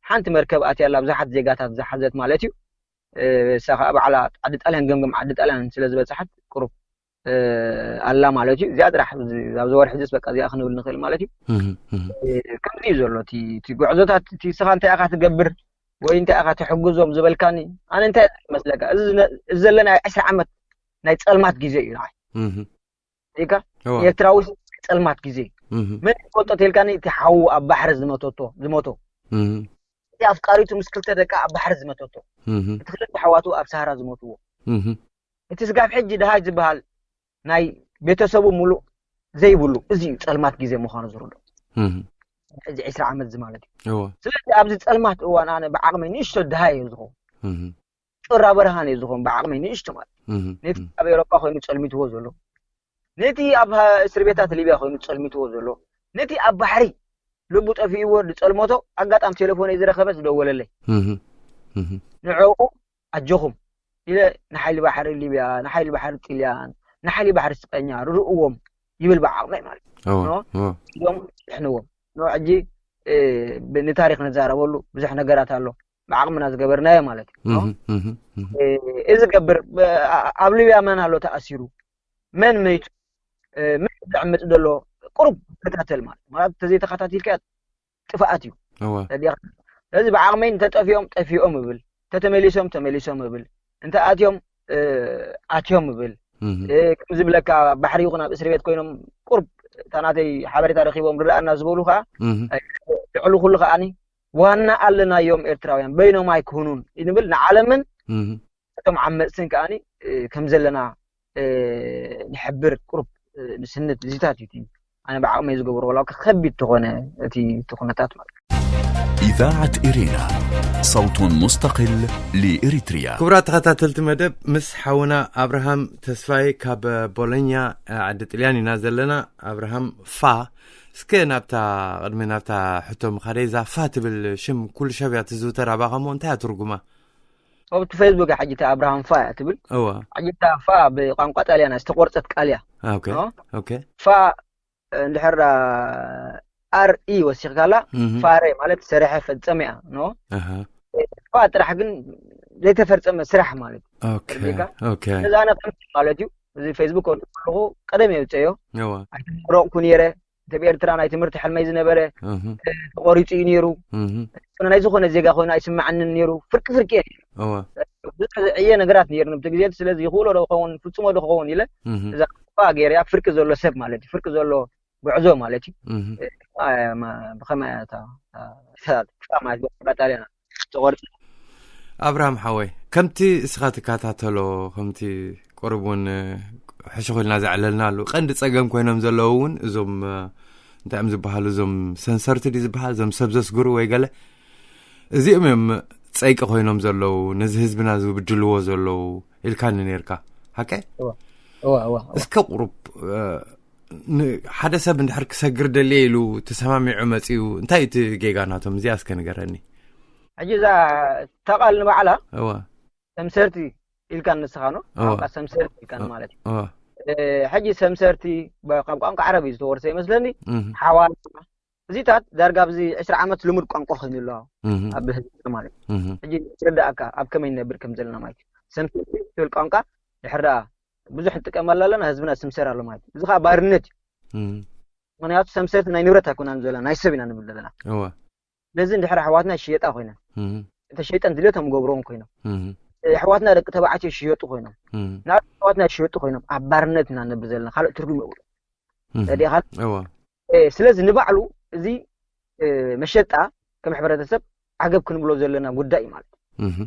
ሓንቲ መርከብ ኣትያ ኣላ ብዙሓት ዜጋታት ዝሓዘት ማለት እዩ። እሳ ከዓ ባዕላ ዓዲ ጣልያን ገምገም ዓዲ ጣልያን ስለ ዝበፅሓት ቁሩብ ኣላ ማለት እዩ። እዚኣ ጥራሕ ኣብዚ ወርሒ እዚስ በቃ እዚኣ ክንብል ንኽእል ማለት እዩ። ከምዚ እዩ ዘሎ እቲ ጉዕዞታት እቲ ስኻ እንታይ ኢኻ ትገብር ወይ እንታይ ኢኻ ትሕግዞም ዝበልካኒ ኣነ እንታይ መስለካ እዚ ዘለናዮ ዕስራ ዓመት ናይ ፀልማት ግዜ እዩ ንዓይ ሪኢካ ኤርትራዊ ናይ ፀልማት ግዜ እዩ። መን ይፈልጦ ተልካኒ እቲ ሓዉ ኣብ ባሕሪ ዝመተቶ ዝሞቶ እቲ ኣፍቃሪቱ ምስ ክልተ ደቃ ኣብ ባሕሪ ዝመተቶ እቲ ክልተ ኣሕዋቱ ኣብ ሰሃራ ዝሞትዎ እቲ ስጋብ ሕጂ ድሃይ ዝበሃል ናይ ቤተሰቡ ሙሉእ ዘይብሉ እዚ እዩ ፀልማት ግዜ ምዃኑ ዝርድኦ እዚ ዕስራ ዓመት እዚ ማለት እዩ። ስለዚ ኣብዚ ፀልማት እዋን ኣነ ብዓቕመይ ንእሽቶ ድሃይ እየ ዝኸውን ጭራ በርሃን እየ ዝኸውን ብዓቕመይ ንእሽቶ ማለት ነቲ ኣብ ኤሮጳ ኮይኑ ፀልሚትዎ ዘሎ ነቲ ኣብ እስር ቤታት ሊብያ ኮይኑ ፀልሚትዎ ዘሎ ነቲ ኣብ ባሕሪ ልቡ ጠፊእዎ ዝፀልመቶ ኣጋጣሚ ቴሌፎነይ ዝረኸበ ዝደወለለይ ንዕኡ ኣጆኹም ኢለ ንሓይሊ ባሕሪ ሊብያ ንሓይሊ ባሕሪ ጥልያን ንሓይሊ ባሕሪ ስጳኛ ርድእዎም ይብል ብዓቕመይ ማለት እዮም ድሕንዎም ኖ ሕጂ ንታሪክ ንዛረበሉ ብዙሕ ነገራት ኣሎ ብዓቕምና ዝገበርናዮ ማለት እዩ እዚ ገብር ኣብ ሊብያ መን ኣሎ ተኣሲሩ መን መይቱ መን ዘዕምፅ ዘሎ ቁሩብ ተከታተል ማለት ማለት ተዘይተከታቲልካ ጥፍኣት እዩ ስለዚ ብዓቕመይ እንተጠፊኦም ጠፊኦም እብል እንተተመሊሶም ተመሊሶም እብል እንተኣትዮም ኣትዮም እብል ከም ዝብለካ ባሕሪ ይኹን ኣብ እስር ቤት ኮይኖም ቁርብ እታ ናተይ ሓበሬታ ረኪቦም ርድኣና ዝበሉ ከዓ ልዕሊ ኩሉ ከዓኒ ዋና ኣለናዮም ኤርትራውያን በይኖም ኣይክሁኑን ንብል ንዓለምን እቶም ዓመፅትን ከዓኒ ከም ዘለና ንሕብር ቁሩብ ንስንድ እዚታት እዩ ኣነ ብዓቕመይ ዝገብሮ ዋላ ከቢድ ተኾነ እቲ እቲ ኩነታት ማለት إذاعة إرينا صوت مستقل لإريتريا ክቡራት ተኸታተልቲ መደብ ምስ ሓውና ኣብርሃም ተስፋይ ካብ ቦሎኛ ዓዲ ጥልያን ኢና ዘለና ኣብርሃም ፋ እስከ ናብታ ቅድሚ ናብታ ሕቶ ምኻደይ እዛ ፋ ትብል ሽም ኩሉ ሰብ እያ ትዝውተር ኣባኻ እሞ እንታይ እያ ትርጉማ ኣብቲ ፌስቡክ ሕጂ እታ ኣብርሃም ፋ እያ ትብል እዋ ሕጂ እታ ፋ ብቋንቋ ጣልያን ዝተቆርፀት ቃል እያ ኦኬ ኦኬ ፋ እንድሕር ኣር ኢ ወሲኽካላ ፋሬ ማለት ሰሪሐ ፈፀመ እያ ኖ ፋ ጥራሕ ግን ዘይተፈፀመ ስራሕ ማለት እዩ ኦኬ ኦኬ እዛ ነ ማለት እዩ እዚ ፌስቡክ ወዲ ከለኹ ቀደም የውፀዮ ኣይተመረቕኩ ነይረ እንተ ብኤርትራ ናይ ትምህርቲ ሕልመይ ዝነበረ ተቆሪፁ እዩ ነይሩ ናይ ዝኾነ ዜጋ ኮይኑ ኣይስማዓንን ነይሩ ፍርቂ ፍርቂ እየ ብዙሕ ዝዕየ ነገራት ነይሩ ኣብቲ ግዜ። ስለዚ ይኽእሎ ዶ ክኸውን፣ ፍጹሞ ዶ ክኸውን ኢለ፣ እዛ ቋንቋ ገይረያ፣ ፍርቂ ዘሎ ሰብ ማለት እዩ፣ ፍርቂ ዘሎ ጉዕዞ ማለት እዩ። ብኸመይ እታ ማለት ጣልያን ተቆርፂ። ኣብርሃም ሓወይ፣ ከምቲ እስኻ ትከታተሎ፣ ከምቲ ቁሩብ እውን ሕሽኹ ኢልና ዘዕለልናሉ፣ ቀንዲ ፀገም ኮይኖም ዘለዉ እውን እዞም እንታይ እዮም ዝበሃሉ፣ እዞም ሰንሰርቲ ድዩ ዝበሃል፣ እዞም ሰብ ዘስግሩ ወይ ገለ፣ እዚኦም እዮም ፀይቂ ኮይኖም ዘለዉ፣ ነዚ ህዝብና ዝብድልዎ ዘለዉ ኢልካኒ ነይርካ። ሓቀ? እስከ ቁሩብ ሓደ ሰብ እንድሕር ክሰግር ደልየ ኢሉ ተሰማሚዑ መፂኡ፣ እንታይ እቲ ጌጋ ናቶም? እዚኣ እስከ ንገረኒ። ሕጂ እዛ እታ ቃል ንባዕላ እዋ ሰምሰርቲ ኢልካ ንስኻ ነው። እዋ። ቋንቋ ሰምሰርቲ ኢልካ ማለት እዩ። እዋ ሕጂ ሰምሰርቲ ብ- ካብ ቋንቋ ዓረብ እዩ ዝተወርሰ ይመስለኒ። እህ ሓዋላ እዚታት ዳርጋ ኣብዚ ዕስራ ዓመት ልሙድ ቋንቋ ኮይኑ ኣሎ እህ ኣብ ህዝቢ ማለት እዩ። እህ ሕጂ ትርዳእካ ኣብ ከመይ ንነብር ከም ዘለና ማለት እዩ። ሰምሰርቲ ትብል ቋንቋ ድሕር ደኣ ብዙሕ ንጥቀመላ ኣለና፣ ህዝብና ስምሰር ኣሎ ማለት እዩ። እዚ ከዓ ባርነት እዩ። እህ ምክንያቱ ሰምሰርቲ ናይ ንብረት ኣይኮናን ዘለና፣ ናይ ሰብ ኢና ንብል ዘለና። እዋ ነዚ እንድሕር ኣሕዋትና ይሽየጣ ኮይነን እህ ተሸይጠን ድሌቶም ገብሮም ኮይኖም እህ ኣሕዋትና ደቂ ተባዕትዮ ይሽየጡ ኮይኖም እህ ንኣብነት ኣሕዋትና ይሽየጡ ኮይኖም ኣብ ባርነት ኢና ንነብር ዘለና፣ ካልእ ትርጉም የብሉ። እህ ተዲኻ እዋ ስለዚ ንባዕሉ እዚ መሸጣ ከም ሕብረተሰብ ዓገብ ክንብሎ ዘለና ጉዳይ እዩ ማለት እዩ። እህ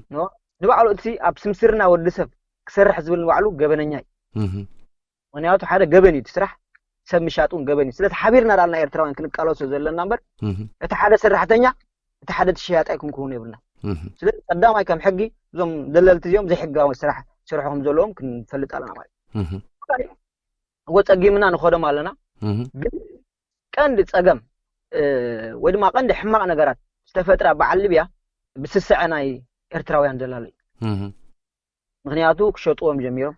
ንባዕሉ እቲ ኣብ ስምስርና ወዲ ሰብ ክሰርሕ ዝብል ንባዕሉ ገበነኛ እዩ። እህ ምክንያቱ ሓደ ገበን እዩ እቲ ስራሕ፣ ሰብ ምሻጥ እውን ገበን እዩ። ስለዚ ሓቢርና ዳልና ኤርትራውያን ክንቃለሶ ዘለና እምበር እህ እቲ ሓደ ሰራሕተኛ እቲ ሓደ ትሸያጣይ ክንከውን የብልና። እህ ስለዚ ቀዳማይ ከም ሕጊ እዞም ደለልቲ እዚኦም ዘይሕጋዊ ስራሕ ይሰርሑ ከም ዘለዎም ክንፈልጥ ኣለና ማለት እህ እዩ። እዎ ጸጊምና ንኸዶም ኣለና። እህ ግን ቀንዲ ጸገም እ፣ ወይ ድማ ቀንዲ ሕማቕ ነገራት ዝተፈጥራ በዓል ሊብያ ብስስዐ ናይ ኤርትራውያን ደላሎ እዩ። እህ ምክንያቱ ክሸጥዎም ጀሚሮም፣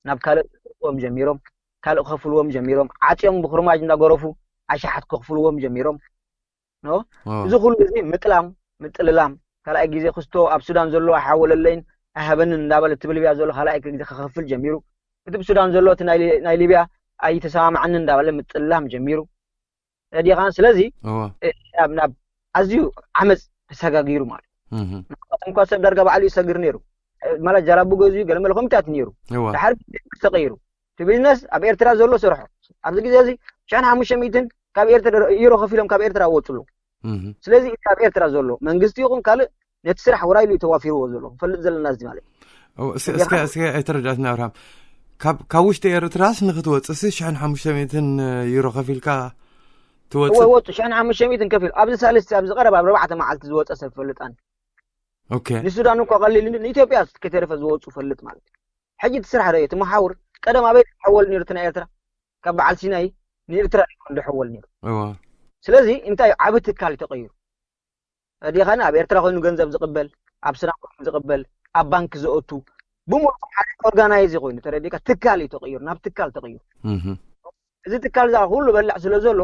ናብ ካልእ ክሸጥዎም ጀሚሮም፣ ካልእ ክኸፍልዎም ጀሚሮም፣ ዓፅዮም ብኩርማጅ እንዳገረፉ ኣሽሓት ክኽፍልዎም ጀሚሮም። ዋው እዚ ኩሉ እዚ ምጥላም ምጥልላም፣ ካልኣይ ግዜ ክስቶ ኣብ ሱዳን ዘሎ ኣይሓወለለይን ኣይሃበንን እንዳበለ እቲ ብሊብያ ዘሎ ካልኣይ ግዜ ክኸፍል ጀሚሩ። እቲ ብሱዳን ዘሎ እቲ ናይ ሊ- ናይ ሊብያ ኣይተሰማማዓንን እንዳበለ ምጥልላም ጀሚሩ። ረዲኻን ስለዚ እዋ ናብ ናብ ኣዝዩ ዓመፅ ተሰጋጊሩ ማለት እህ እዩ። እንኳ ሰብ ዳርጋ ባዕሉ ይሰግር ነይሩ። ማለት ጃላቡ ገዝኡ ገለ መለ ኮሚታት ነይሩ። እዋ ድሓር ተቀይሩ እቲ ቢዝነስ ኣብ ኤርትራ ዘሎ ሰርሖ። ኣብዚ ግዜ እዚ ሽሕን ሓሙሽተ ሚእትን ካብ ኤርትራ ዩሮ ከፊሎም ካብ ኤርትራ ወፅሉ። እህ ስለዚ እቲ ኣብ ኤርትራ ዘሎ መንግስቲ ይኹን ካልእ ነቲ ስራሕ ውራይሉ እዩ ተዋፊርዎ ዘሎ፣ ክንፈልጥ ዘለና እዚ ማለት እዩ። እው፣ እስ- እስከ እስከ ኣይተረዳእትና ኣብርሃም፣ ካብ ካብ ውሽጢ ኤርትራስ ንክትወፅእሲ ሽሕን ሓሙሽተ ሚእትን ዩሮ ከፊልካ እወ ትወፅእ? ወፁ ሽሕን ሓሙሽተ ሚእትን ከፊሉ ኣብዚ ሳልስቲ ኣብዚ ቀረባ ኣብ ኣርባዕተ መዓልቲ ዝወፀ ሰብ ፈልጥ ኣነ። ኦኬ ንሱዳን እኳ ቀሊል እንዲ ንኢትዮጵያ ከይተረፈ ዝወፁ ፈልጥ ማለት እዩ። ሕጂ እቲ ስራሕ ዶ እቲ መሓውር ቀደም ኣበይ ዝሕወል ነይሩ እቲ ናይ ኤርትራ? ካብ በዓል ሲናይ ንኤርትራ እዩ ዝሕወል ነይሩ። እዋ ስለዚ እንታይ ዓቢ ትካል እዩ ተቐይሩ። ረዲኻኒ ኣብ ኤርትራ ኮይኑ ገንዘብ ዝቕበል፣ ኣብ ሱዳን ኮይኑ ዝቕበል፣ ኣብ ባንክ ዘእቱ፣ ብምሉእ ሓደ ኦርጋናይዝ ኮይኑ ተረዲካ ትካል እዩ ተቐይሩ፣ ናብ ትካል ተቐይሩ። እህ እዚ ትካል እዛ ኩሉ በላዕ ስለ ዘሎ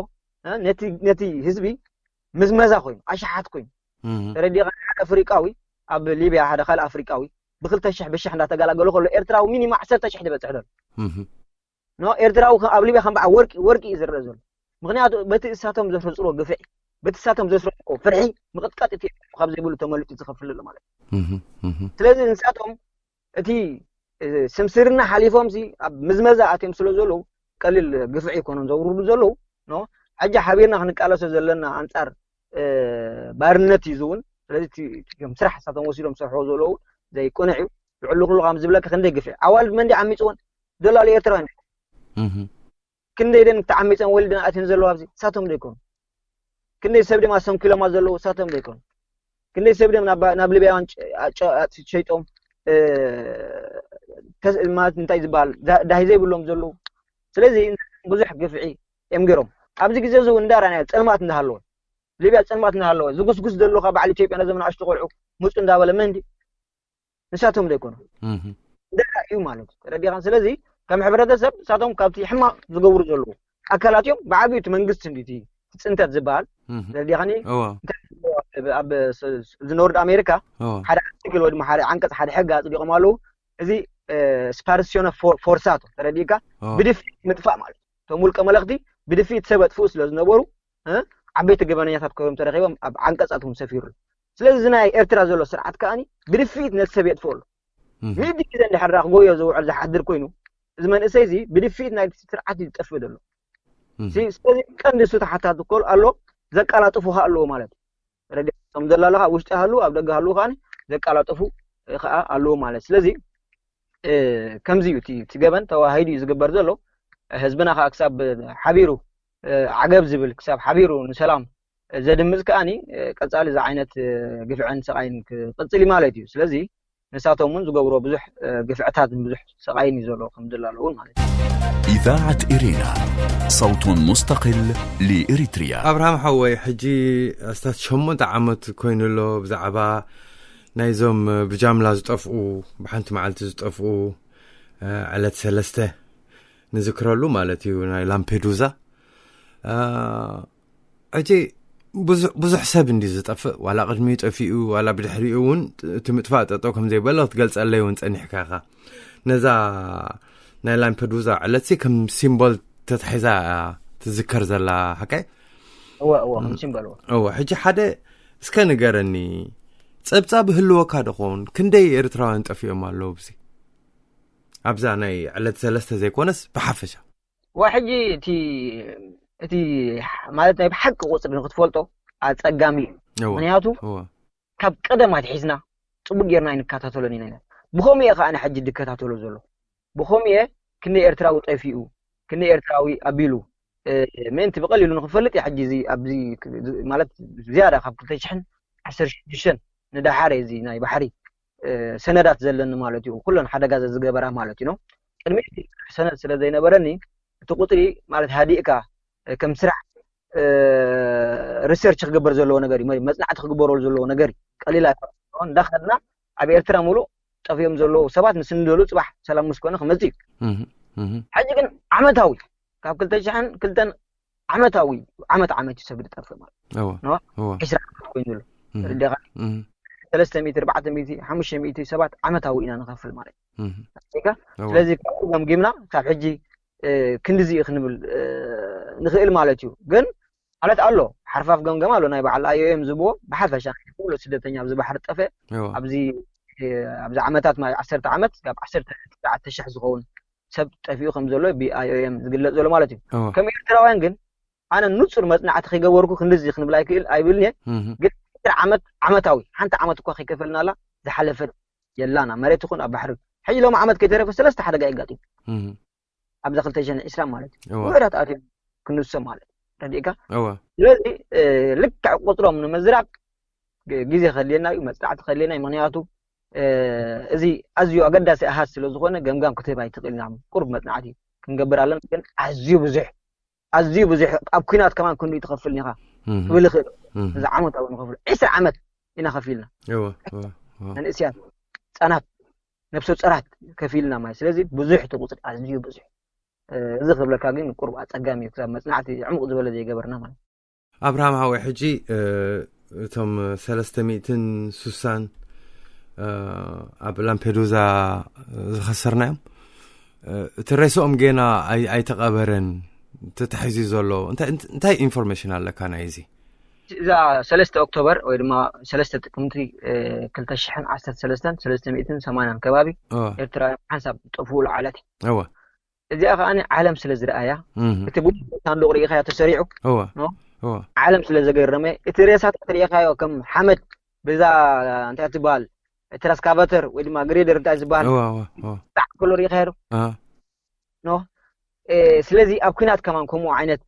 እ፣ ነቲ ነቲ ህዝቢ ምዝመዛ ኮይኑ ኣሽሓት ኮይኑ እህ ተረዲኻ። ሓደ ኣፍሪቃዊ ኣብ ሊብያ ሓደ ካልእ ኣፍሪቃዊ ብክልተ ሽሕ ብሽሕ እንዳተገላገሉ ከሎ ኤርትራዊ ሚኒማ ዓሰርተ ሽሕ ዝበፅሕ ዘሎ እህ ኖ ኤርትራዊ ከ- ኣብ ሊብያ ከም በዓል ወርቂ ወርቂ እዩ ዝረአ ዘሎ። ምክንያቱ በቲ እሳቶም ዘስረፅዎ ግፍዒ፣ በቲ እሳቶም ዘስረፅዎ ፍርሒ ምቕጥቀጥ እቲ ካብ ዘይብሉ ተመሊጡ ዝኸፍል ኣሎ ማለት እዩ። እህ እህ ስለዚ ንሳቶም እቲ እ፣ ስምስርና ሓሊፎም ሲ ኣብ ምዝመዛ ኣትዮም ስለ ዘለዉ ቀሊል ግፍዒ ይኮኖም ዘውርዱ ዘለዉ ኖ። ሕጂ ሓቢርና ክንቃለሶ ዘለና ኣንጻር እ፣ ባርነት እዩ ዝውን። ስለዚ እቲ- እቲ ከም ስራሕ እሳቶም ወሲዶም ዝሰርሕዎ ዘለዉ ዘይቅኑዕ እዩ። ብዕሉ ኩሉ ከም ዝብለካ ክንደይ ግፍዒ ኣዋልድ መንዲ ዓሚፅዎን ደላሉ ኤርትራውያን እህ ክንደይ ደን ተዓሚፀን ወሊደን ኣትን ዘለዋ ኣብዚ ሳቶም ዶ ይኮኑ? ክንደይ ሰብ ድማ ሰንኪሎማ ዘለዉ ሳቶም ዶ ይኮኑ? ክንደይ ሰብ ደም ናብ ናብ ሊብያውያን ሸይጦም እ፣ ተስ- ማለት እንታይ ዝበሃል ዳ- ዳሂ ዘይብሎም ዘለዉ። ስለዚ ብዙሕ ግፍዒ እዮም ገይሮም። ኣብዚ ግዜ እዚ እውን እንዳራናዮ ፀልማት እንዳሃለወ፣ ሊብያ ፀልማት እንዳሃለወ ዝጉስጉስ ዘሎ ካብ በዓል ኢትዮጵያ ነዞም ንኣሽቱ ቆልዑ ምፁ እንዳበለ መንዲ ንሳቶም ዶ ይኮኑ? እህ ደኣ እዩ ማለት እዩ። ተረዲኻን? ስለዚ ከም ሕብረተሰብ ንሳቶም ካብቲ ሕማቕ ዝገብሩ ዘለዉ ኣካላት እዮም። ብዓብዩ እቲ መንግስቲ እንዲ እቲ እቲ ፅንተት ዝበሃል እህ ተረዲኻኒ? እዋ ኣብ ስ- እዚ ኖርድ ኣሜሪካ እዋ ሓደ ኣርቲክል ወይ ድማ ሓደ ዓንቀፅ ሓደ ሕጊ ኣፅዲቖም ኣለዉ። እዚ ስፓርሲዮነ ፎርሳቶ ተረዲእካ እዋ ብድፍኢት ምጥፋእ ማለት እዩ። እቶም ውልቀ መለኽቲ ብድፍኢት ሰብ ኣጥፍኡ ስለ ዝነበሩ እ፣ ዓበይቲ ገበነኛታት ኮይኖም ተረኺቦም ኣብ ዓንቀፃትኩም ሰፊሩ። ስለዚ እዚ ናይ ኤርትራ ዘሎ ስርዓት ከኣኒ ብድፍኢት ነቲ ሰብ የጥፍኦ ኣሎ። ሚእቲ ግዜ እንድሕር ክጎዮ ዝውዕል ዝሓድር ኮይኑ፣ እዚ መንእሰይ እዚ ብድፍኢት ናይቲ ስርዓት እዩ ዝጠፍእ ዘሎ። ስለዚ ቀንዲ እሱ ተሓታቲ ክኮል ኣሎ፣ ዘቀላጥፉ ከ ኣለዎ ማለት እዩ። ረዲ ከም ዘላለካ ውሽጢ ሃሉ ኣብ ደገ ሃሉ ከኣ ዘቀላጥፉ ከዓ ኣለዎ ማለት። ስለዚ ከምዚ እዩ እቲ ገበን ተዋሂዱ እዩ ዝግበር ዘሎ። ህዝብና ከዓ ክሳብ ሓቢሩ ዓገብ ዝብል፣ ክሳብ ሓቢሩ ንሰላም ዘድምፅ ከኣኒ ቀፃሊ እዚ ዓይነት ግፍዕን ስቃይን ክቅፅል እዩ ማለት እዩ። ስለዚ ንሳቶም እውን ዝገብሮ ብዙሕ ግፍዕታትን ብዙሕ ስቃይን እዩ ዘሎ ከም ዝላለውን ማለት እዩ። إذاعة إرينا، صوت مستقل لإريتريا. ኣብርሃም ሓወይ፣ ሕጂ ኣስታት ሸሞንተ ዓመት ኮይኑ ኣሎ ብዛዕባ ናይዞም ብጃምላ ዝጠፍኡ፣ ብሓንቲ መዓልቲ ዝጠፍኡ ዕለት ሰለስተ ንዝክረሉ ማለት እዩ፣ ናይ ላምፔዱዛ። ሕጂ ብዙሕ ሰብ እንዲ ዝጠፍእ፣ ዋላ ቅድሚኡ ጠፊኡ ዋላ ብድሕሪኡ እውን እቲ ምጥፋእ ጠጠው ከም ዘይበለ ክትገልፀለይ እውን ፀኒሕካ ኢኻ። ነዛ ናይ ላምፔዱዛ ዕለት ከም ሲምቦል ተታሒዛ ትዝከር ዘላ ሓቀይ? እወ እወ ከም ሲምቦል እወ። እወ፣ ሕጂ ሓደ እስከ ንገረኒ፣ ፀብፃብ ህልወካ ደኾን? ክንደይ ኤርትራውያን ጠፊኦም ኣለዉ ብዚ ኣብዛ ናይ ዕለት ሰለስተ ዘይኮነስ ብሓፈሻ? ዋ ሕጂ እቲ እቲ ማለት ናይ ብሓቂ ቁፅሪ ንክትፈልጦ ኣፀጋሚ እዩ። ምክንያቱ ካብ ቀደም ኣትሒዝና ፅቡቅ ጌርና ኣይንከታተሎን ኢና። ብከምኡ እየ ከዓ ሕጂ ዝከታተሎ ዘሎ። ብከምኡ እየ ክንደይ ኤርትራዊ ጠፊኡ፣ ክንደይ ኤርትራዊ ኣቢሉ ምእንቲ ብቀሊሉ ንክፈልጥ እየ። ሕጂ እዚ ኣብዚ ማለት ዝያዳ ካብ ክልተ ሽሕን ዓሰርተ ሽዱሽተን ንደሓር እዚ ናይ ባሕሪ ሰነዳት ዘለኒ ማለት እዩ። ኩለን ሓደጋ ዝገበራ ማለት እዩ። ቅድሚ ሰነድ ስለ ዘይነበረኒ እቲ ቁፅሪ ማለት ሃዲእካ ከም ስራሕ ሪሰርች ክግበር ዘለዎ ነገር እዩ። መፅናዕቲ ክግበረሉ ዘለዎ ነገር እዩ። ቀሊል ኣይኮነን። እንዳኸድና ኣብ ኤርትራ ሙሉእ ጠፊኦም ዘለዉ ሰባት ንስንደሉ ፅባሕ ሰላም ምስ ኮነ ክመፅእ እዩ። ሕጂ ግን ዓመታዊ ካብ ክልተ ሽሕን ክልተን ዓመታዊ ዓመት ዓመት እዩ ሰብ ዝጠፍእ ማለት ዒስራ ዓመት ኮይኑ ኣሎ። ርዲኻ ሰለስተ ሚእቲ ኣርባዕተ ሚእቲ ሓሙሽተ ሚእቲ ሰባት ዓመታዊ ኢና ንኸፍል ማለት እዩ። ስለዚ ካብኡ ገምጊምና ካብ ሕጂ ክንድዚ እዩ ክንብል ንኽእል ማለት እዩ። ግን ማለት ኣሎ ሓርፋፍ ገምገም ኣሎ ናይ በዓል ኣይ ኦ ኤም ዝብዎ ብሓፈሻ ኩሉ ስደተኛ ኣብዚ ባሕሪ ጠፈ ኣብዚ ኣብዚ ዓመታት ማለት ዓሰርተ ዓመት ካብ ዓሰርተ ትሽዓተ ሽሕ ዝኸውን ሰብ ጠፊኡ ከም ዘሎ ብ ኣይ ኦ ኤም ዝግለጽ ዘሎ ማለት እዩ። ከም ኤርትራውያን ግን ኣነ ንጹር መጽናዕቲ ከይገበርኩ ክንድዚ ክንብል ኣይክእል ኣይብልን እየ። ግን ዓመት ዓመታዊ ሓንቲ ዓመት እኳ ከይከፈልናላ ዝሓለፈት የላን ኣብ መሬት ይኹን ኣብ ባሕሪ። ሕጂ ሎም ዓመት ከይተረፈ ሰለስተ ሓደጋ የጋጢሙ ኣብዛ ክልተ ሽሕን ዕስራን ማለት እዩ። ውሕዳት ኣትዮም ክንሶም ማለት እዩ። ረዲእካ? ስለዚ ልክዕ ቁጽሮም ንምዝራብ ግዜ ከድልየና እዩ፣ መጽናዕቲ ከድልየና እዩ። ምክንያቱ እዚ ኣዝዩ ኣገዳሲ ኣሃዝ ስለ ዝኾነ ገምጋም ክትህብ ኣይትኽእልን ኢና። ቁሩብ መጽናዕቲ ክንገብር ኣለና። ግን ኣዝዩ ብዙሕ ኣዝዩ ብዙሕ ኣብ ኲናት ከማን ክንድኡ ትኸፍል ኢኻ ክብል ይኽእል። እዚ ዓመታዊ ንኸፍሎ ዕስራ ዓመት ኢና ከፊልና መንእስያት፣ ህጻናት፣ ነብሰ ጾራት ከፊልና ማለት ስለዚ ብዙሕ እቲ ቁጽሪ ኣዝዩ ብዙሕ። እዚ ክብለካ ግን ቁሩብ ኣጸጋሚ እዩ ክሳብ መጽናዕቲ ዕሙቕ ዝበለ ዘይገበርና ማለት። ኣብርሃም ሓወይ ሕጂ እቶም ሰለስተ ሚእትን ሱሳን ኣብ ላምፔዱዛ ዝኸሰርናዮም እቲ ሬስኦም ጌና ኣይተቐበረን ተታሒዙ ዘሎ እንታይ ኢንፎርሜሽን ኣለካ ናይ እዚ? እዛ ሰለስተ ኦክቶበር ወይ ድማ ሰለስተ ጥቅምቲ ክልተ ሽሕን ዓሰርተ ሰለስተን ሰለስተ ሚእትን ሰማንያን ከባቢ ኤርትራውያን ሓንሳብ ጠፍኡ ለዓለት እዩ። እዚኣ ከዓ ዓለም ስለ ዝረኣያ እቲ ቡ ሳንዱቅ ርኢኻዮ ተሰሪዑ ዓለም ስለ ዘገረመ እቲ ሬሳታት ርኢኻዮ ከም ሓመድ ብዛ እንታይ ትበሃል ትራስካቫተር ወይ ድማ ግሬደር እንታይ ዝበሃል ጣዕ ከሎ ርኢኻዮ ዶ? ኖ ስለዚ ኣብ ኩናት ከማን ከምኡ ዓይነት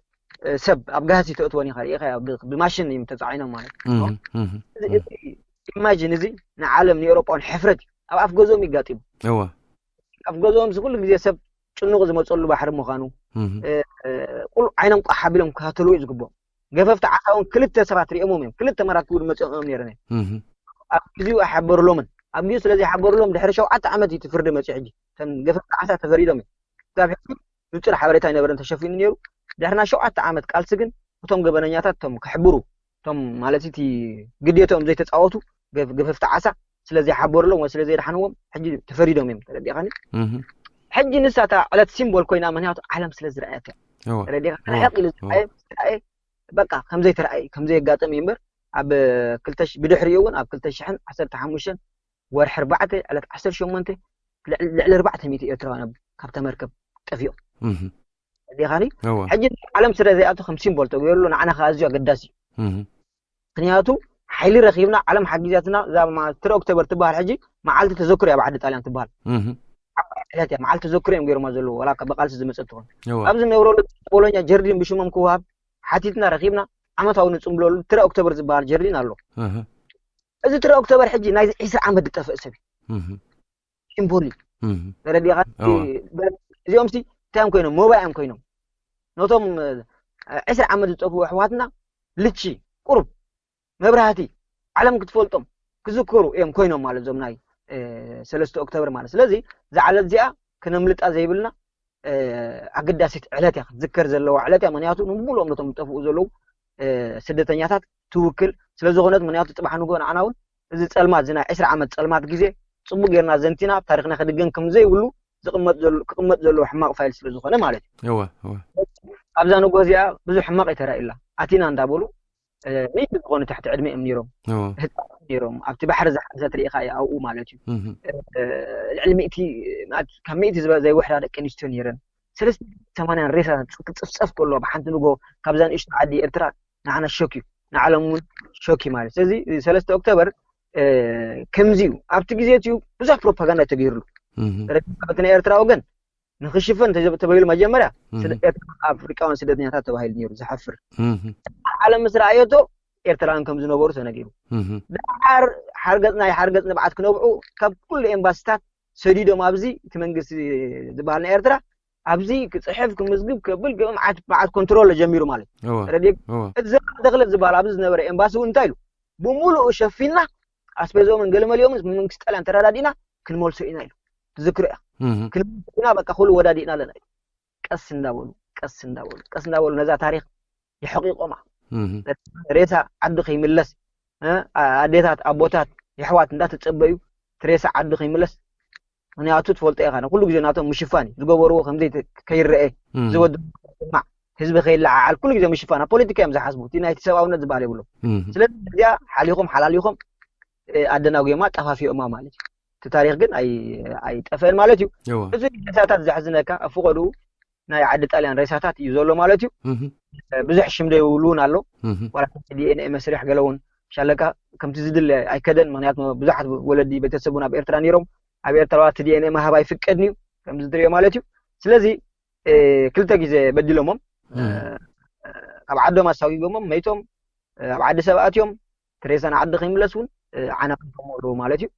ሰብ ኣብ ጋህሲ ተእትወን ኢኻ ርኢኻዮ ብማሽን እዮም ተፃዒኖም ማለት ኢማጂን እዚ ንዓለም ንኤውሮጳውን ሕፍረት እዩ። ኣብ ኣፍ ገዝኦም ይጋጢሙ ኣብ ገዝኦም እዚ ኩሉ ግዜ ሰብ ጭኑቕ ዝመፀሉ ባሕሪ ምዃኑ ቁሉዕ ዓይኖም ቋሕ ኣቢሎም ክከታተልዎ እዩ ዝግብኦም። ገፈፍቲ ዓሳ እውን ክልተ ሰባት ሪኦሞም እዮም። ክልተ መራክብ እውን መፂኦም እዮም ነይረን ኣብ ግዜኡ ኣይሓበሩሎምን። ኣብ ግዜኡ ስለ ዘይሓበሩሎም ድሕሪ ሸውዓተ ዓመት እዩ እቲ ፍርዲ መፂኡ። ሕጂ እተን ገፈፍቲ ዓሳ ተፈሪዶም እዮም። ክሳብ ሕጂ ንፁር ሓበሬታ ኣይነበረን ተሸፊኑ ነይሩ። ድሕሪ ናይ ሸውዓተ ዓመት ቃልሲ ግን እቶም ገበነኛታት እቶም ክሕብሩ እቶም ማለት እቲ ግዴትኦም ዘይተፃወቱ ገፈፍቲ ዓሳ ስለ ዘይሓበሩሎም ወይ ስለ ዘይደሓንዎም ሕጂ ተፈሪዶም እዮም። ተረዲእካኒ? ሕጂ ንሳ እታ ዕለት ሲምቦል ኮይና ምክንያቱ ዓለም ስለ ዝረኣየት እያ። ተረዲእካ? ርሕቕ ኢሉ ዝረኣየ በቃ ከምዘይተረኣየ ከምዘየጋጠም እዩ እምበር ኣብ ክልተ ብድሕሪኡ እውን ኣብ ክልተ ሽሕን ዓሰርተ ሓሙሽተን ወርሒ ኣርባዕተ ዕለት ዓሰርተ ሸሞንተ ልዕሊ ኣርባዕተ ሚእቲ ኤርትራውያን ካብታ መርከብ ጠፊኦም። ዲኻኒ ሕጂ ዓለም ስለ ዘይኣቱ ከም ሲምቦል ተገይሩሉ ንዓና ከኣዝዩ ኣገዳሲ እዩ። ምክንያቱ ሓይሊ ረኺብና፣ ዓለም ሓጊዛትና። እዛ ትረ ኦክቶበር ትበሃል ሕጂ መዓልቲ ተዘክሮ እያ ብዓዲ ጣልያን ትበሃል። ዕለት እያ፣ መዓልቲ ተዘክሮ እዮም ገይሮማ ዘለዉ፣ ዋላ ካብ ብቃልሲ ዝመፀ ትኾን። ኣብዚ ነብረሉ ቦሎኛ ጀርዲን ብሽሞም ክወሃብ ሓቲትና ረኺብና፣ ዓመታዊ ንፅምብለሉ ትረ ኦክቶበር ዝበሃል ጀርዲን ኣሎ። እዚ ትረ ኦክቶበር ሕጂ ናይዚ ዒስራ ዓመት ዝጠፍእ ሰብ እዩ። ሲምቦል እዩ። ተረዲኻ? እዚኦም ሲ እንታይ እዮም ኮይኖም? ሞባይ እዮም ኮይኖም። ነቶም ዕስራ ዓመት ዝጠፍኡ ኣሕዋትና ልቺ፣ ቁሩብ መብራህቲ፣ ዓለም ክትፈልጦም ክዝከሩ እዮም ኮይኖም ማለት እዞም ናይ ሰለስተ ኦክቶበር ማለት። ስለዚ እዛ ዕለት እዚኣ ክነምልጣ ዘይብልና ኣገዳሲት ዕለት እያ፣ ክትዝከር ዘለዋ ዕለት እያ። ምክንያቱ ንምሉኦም ነቶም ዝጠፍኡ ዘለዉ ስደተኛታት ትውክል ስለዝኾነት፣ ምክንያቱ ፅባሕ ንጎ ንዓና እውን እዚ ፀልማት፣ እዚ ናይ ዕስራ ዓመት ፀልማት ግዜ ፅቡቅ ጌርና ዘንቲና ታሪክና ክድገም ከም ዘይብሉ ዝቕመጥ ዘሎ ክቕመጥ ዘለዎ ሕማቕ ፋይል ስለ ዝኾነ ማለት እዩ። እወ እወ። ኣብዛ ንጎ እዚኣ ብዙሕ ሕማቕ የተራእዩላ። ኣቲና እንዳበሉ ሚእቲ ዝኾኑ ትሕቲ ዕድመ እዮም ነይሮም። ነይሮም ኣብቲ ባሕሪ ዝሓንሰት ርኢኻ እዩ ኣብኡ ማለት እዩ። ልዕሊ ሚእቲ፣ ካብ ሚእቲ ዝበ ዘይወሕዳ ደቂ ኣንስትዮ ነይረን። ሰለስተ ሰማንያን ሬሳ ክፅፍፀፍ ከሎ ብሓንቲ ንጎ ካብዛ ንእሽቶ ዓዲ ኤርትራ ንዓና ሾክ እዩ፣ ንዓለም እውን ሾክ እዩ ማለት። ስለዚ ሰለስተ ኦክቶበር ከምዚ እዩ። ኣብቲ ግዜ እቲ ብዙሕ ፕሮፓጋንዳ ተገይሩሉ። በቲ ናይ ኤርትራ ወገን ንክሽፈን ተባሂሉ መጀመርያ ኣፍሪቃውያን ስደተኛታት ተባሂሉ ነይሩ። ዝሓፍር ዓለም ምስ ረኣየቶ ኤርትራውያን ከም ዝነበሩ ተነጊሩ። ደሓር ሓርገፅ ናይ ሓርገፅ ንብዓት ክነብዑ ካብ ኩሉ ኤምባሲታት ሰዲዶም ኣብዚ እቲ መንግስቲ ዝበሃል ናይ ኤርትራ ኣብዚ ክፅሕፍ ክምዝግብ ከብል ገ መዓት መዓት ኮንትሮል ጀሚሩ ማለት እዩ። ረዲእ እቲ ዘመን ተኽለት ዝበሃል ኣብዚ ዝነበረ ኤምባሲ እውን እንታይ ኢሉ? ብምሉኡ ሸፊና ኣስቤዞምን ገለመሊኦምን ምስ መንግስቲ ጣልያን ተረዳዲእና ክንመልሶ ኢና ኢሉ። ትዝክሮ ኢኻ? ክንመልሶ ኢና፣ በቃ ኩሉ ወዳዲእና ኣለና ኢሉ። ቀስ እንዳበሉ ቀስ እንዳበሉ ቀስ እንዳበሉ ነዛ ታሪክ የሕቂቆማ። ሬሳ ዓዲ ከይምለስ ኣዴታት ኣቦታት የሕዋት እንዳተፀበዩ እቲ ሬሳ ዓዲ ከይምለስ። ምክንያቱ ትፈልጦ ኢኻ ኩሉ ግዜ ናቶም ምሽፋን እዩ ዝገበርዎ ከምዘይ ከይረአ ዝወድ ህዝቢ ከይለዓዓል ኩሉ ግዜ ምሽፋን ኣብ ፖለቲካ እዮም ዝሓስቡ። እቲ ናይቲ ሰብኣውነት ዝበሃል የብሎም። ስለዚ እዚኣ ሓሊኹም ሓላሊኹም ኣደናጉዮማ ጠፋፊኦማ ማለት እዩ። እቲ ታሪክ ግን ኣይጠፍአን ማለት እዩ። እዚ ሬሳታት ዘሕዝነካ ኣብ ፍቆድኡ ናይ ዓዲ ጣልያን ሬሳታት እዩ ዘሎ ማለት እዩ። ብዙሕ ሽም ደይብሉ እውን ኣሎ። ዋላ ዲኤንኤ መስርሕ ገለ እውን ሻለቃ ከምቲ ዝድለ ኣይከደን። ምክንያቱ ብዙሓት ወለዲ ቤተሰቡ ናብ ኤርትራ ነይሮም ኣብ ኤርትራ እቲ ዲኤንኤ ምሃብ ኣይፍቀድን እዩ ከምዚ ትሪኦ ማለት እዩ። ስለዚ ክልተ ግዜ በዲሎሞም ካብ ዓዶም ኣሳጒጎሞም መይቶም ኣብ ዓዲ ሰብ ኣትዮም ትሬሳ ንዓዲ ከይምለስ እውን ዓና ከይፈሞ ኣለዉ ማለት እዩ።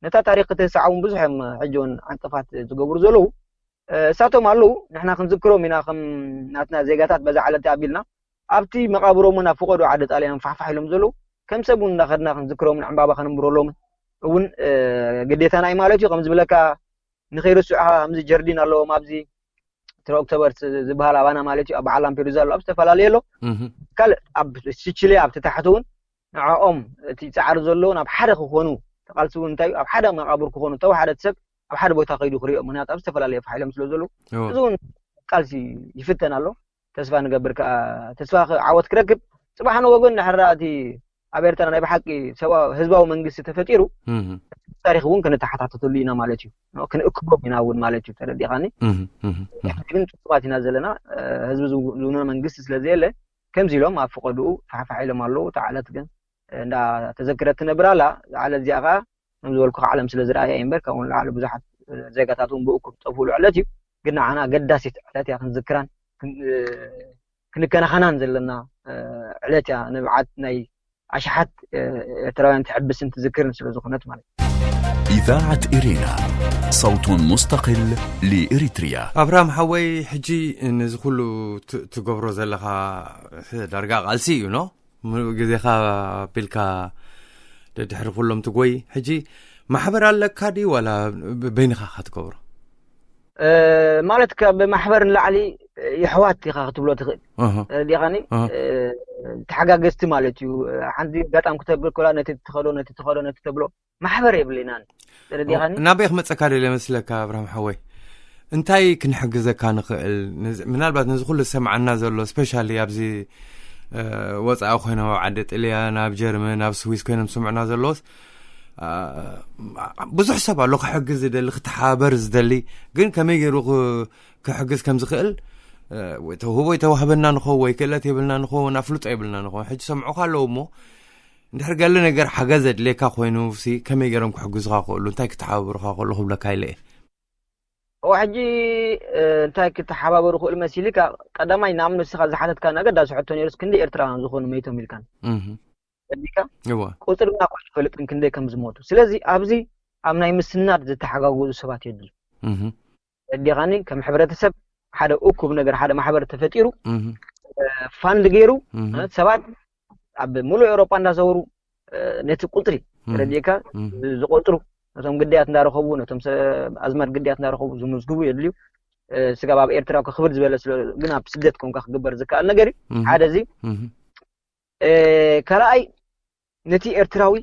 ነታ ታሪክ ክትህስዓ እውን ብዙሕ እዮም ሕጂ እውን ዕንቅፋት ዝገብሩ ዘለዉ። እሳቶም ኣለዉ፣ ንሕና ክንዝክሮም ኢና ከም ናትና ዜጋታት በዛ ዕለት ኣቢልና ኣብቲ መቃብሮም እውን ኣብ ፍቆዶ ዓዲ ጣልያን ፋሕፋሕ ኢሎም ዘለዉ ከም ሰብ እውን እናኸድና ክንዝክሮምን ዕምባባ ከነንብረሎምን እውን ግዴታና እዩ ማለት እዩ። ከም ዝብለካ ንኸይርስዑኻ ከምዚ ጀርዲን ኣለዎም ኣብዚ ትረ ኦክቶበር ዝበሃል ኣባና ማለት እዩ ኣብ በዓል ላምፔዱዛ ኣሎ ኣብ ዝተፈላለየ ኣሎ ካልእ ኣብ ሲቺሊ ኣብቲ ታሕቲ እውን ንዕኦም እቲ ፃዕሪ ዘለውን ኣብ ሓደ ክኾኑ ተቃልሲ እውን እንታይ ኣብ ሓደ መቃብር ክኾኑ ተወሓደ ሰብ ኣብ ሓደ ቦታ ከይዱ ክሪኦ ምክንያቱ ኣብ ዝተፈላለየ ፋሒሎም ስለ ዘለዉ እዚ እውን ቃልሲ ይፍተን ኣሎ። ተስፋ ንገብር ከዓ ተስፋ ዓወት ክረክብ ፅባሕ ንወገን ንሕራ እቲ ኣብ ኤርትራ ናይ ብሓቂ ህዝባዊ መንግስቲ ተፈጢሩ ታሪክ እውን ክንተሓታተተሉ ኢና ማለት እዩ። ክንእክቦም ኢና እውን ማለት እዩ። ተረዲኻኒ? ግን ፅቡቃት ኢና ዘለና። ህዝቢ ዝውነ መንግስቲ ስለዘየለ ከምዚ ኢሎም ኣብ ፍቀድኡ ፋሕፋሕ ኢሎም ኣለዉ። እታ ዕለት ግን እንዳተዘክረት ትነብር ኣላ። እዛ ዕለት እዚኣ ከዓ ከም ዝበልኩ ዓለም ስለ ዝረኣያ እዩ እምበር ካብኡ ንላዕሊ ብዙሓት ዜጋታት እውን ብእኩብ ዝጠፍኡሉ ዕለት እዩ። ግን ንዓና ኣገዳሲት ዕለት እያ። ክንዝክራን ክንከናኸናን ዘለና ዕለት እያ። ንብዓት ናይ ኣሽሓት ኤርትራውያን ትሕብስን ትዝክርን ስለ ዝኾነት ማለት እዩ። إذاعة إرينا، صوت مستقل لإريتريا. ኣብርሃም ሓወይ ሕጂ ነዚ ኩሉ ትገብሮ ዘለኻ ዳርጋ ቃልሲ እዩ ኖ? ሙሉእ ግዜኻ ኣቢልካ ደድሕሪ ኩሎም ትጎይ። ሕጂ ማሕበር ኣለካ ድዩ ዋላ በይንኻ ኢኻ ትገብሮ? ማለት ካብ ማሕበር ንላዕሊ የሕዋት ኢኻ ክትብሎ ትኽእል። ዲኻኒ ተሓጋገዝቲ ማለት እዩ። ሓንቲ ኣጋጣሚ ክተብል ኮላ ነቲ ትኸዶ ነቲ ትኸዶ ነቲ ተብሎ ማሕበር የብልናን። ተረዲኻኒ? ናበይ ክመፀካ ደለ መስለካ ኣብርሃም ሓወይ? እንታይ ክንሕግዘካ ንኽእል? ምናልባት ነዚ ኩሉ ዝሰምዓና ዘሎ ስፔሻሊ ኣብዚ ወፃኢ ኮይኖም ኣብ ዓዲ ጥልያን ኣብ ጀርመን ኣብ ስዊስ ኮይኖም ዝስምዑና ዘለዎስ ብዙሕ ሰብ ኣሎ ክሕግዝ ዝደሊ፣ ክተሓባበር ዝደሊ፣ ግን ከመይ ገይሩ ክሕግዝ ከም ዝኽእል፣ ወይ ተውህቦ ይተዋህበና ንኸውን ወይ ክእለት የብልና ንኸውን፣ ኣፍልጦ የብልና ንኸውን። ሕጂ ሰምዑኻ ኣለዉ እሞ፣ እንድሕር ገለ ነገር ሓገዝ ዘድልየካ ኮይኑ ሲ ከመይ ገይሮም ክሕግዙኻ ክእሉ፣ እንታይ ክተሓባበሩኻ ክእሉ ክብለካ ኢለ እየ። እዋ ሕጂ እንታይ ክተሓባበሩ ክእሉ መሲልካ? ቀዳማይ ንኣብነት ንስኻ ዝሓተትካ ነገር ዳስ ሕቶ ነይሩስ ክንደይ ኤርትራውያን ዝኾኑ መይቶም ኢልካን እህ ረዲካ እዋ ቁፅሪ ግና እኳ ኣይፈልጥን ክንደይ ከም ዝሞቱ። ስለዚ ኣብዚ ኣብ ናይ ምስናድ ዝተሓጋገዙ ሰባት የድልዩ። እህ ረዲኻኒ? ከም ሕብረተሰብ ሓደ እኩብ ነገር፣ ሓደ ማሕበር ተፈጢሩ እህ ፋንድ ገይሩ እህ ሰባት ኣብ ሙሉእ ኤውሮጳ እንዳዘወሩ ነቲ ቁፅሪ እህ ረዲካ እህ ዝቆፅሩ፣ ነቶም ግዳያት እንዳረኸቡ፣ ነቶም ሰብ ኣዝማድ ግዳያት እንዳረኸቡ ዝምዝግቡ የድልዩ። ስጋብ ኣብ ኤርትራ ክብል ዝበለ ስለ፣ ግን ኣብ ስደት ኮንካ ክግበር ዝከኣል ነገር እዩ። እህ ሓደ እዚ እህ ካልኣይ ነቲ ኤርትራዊ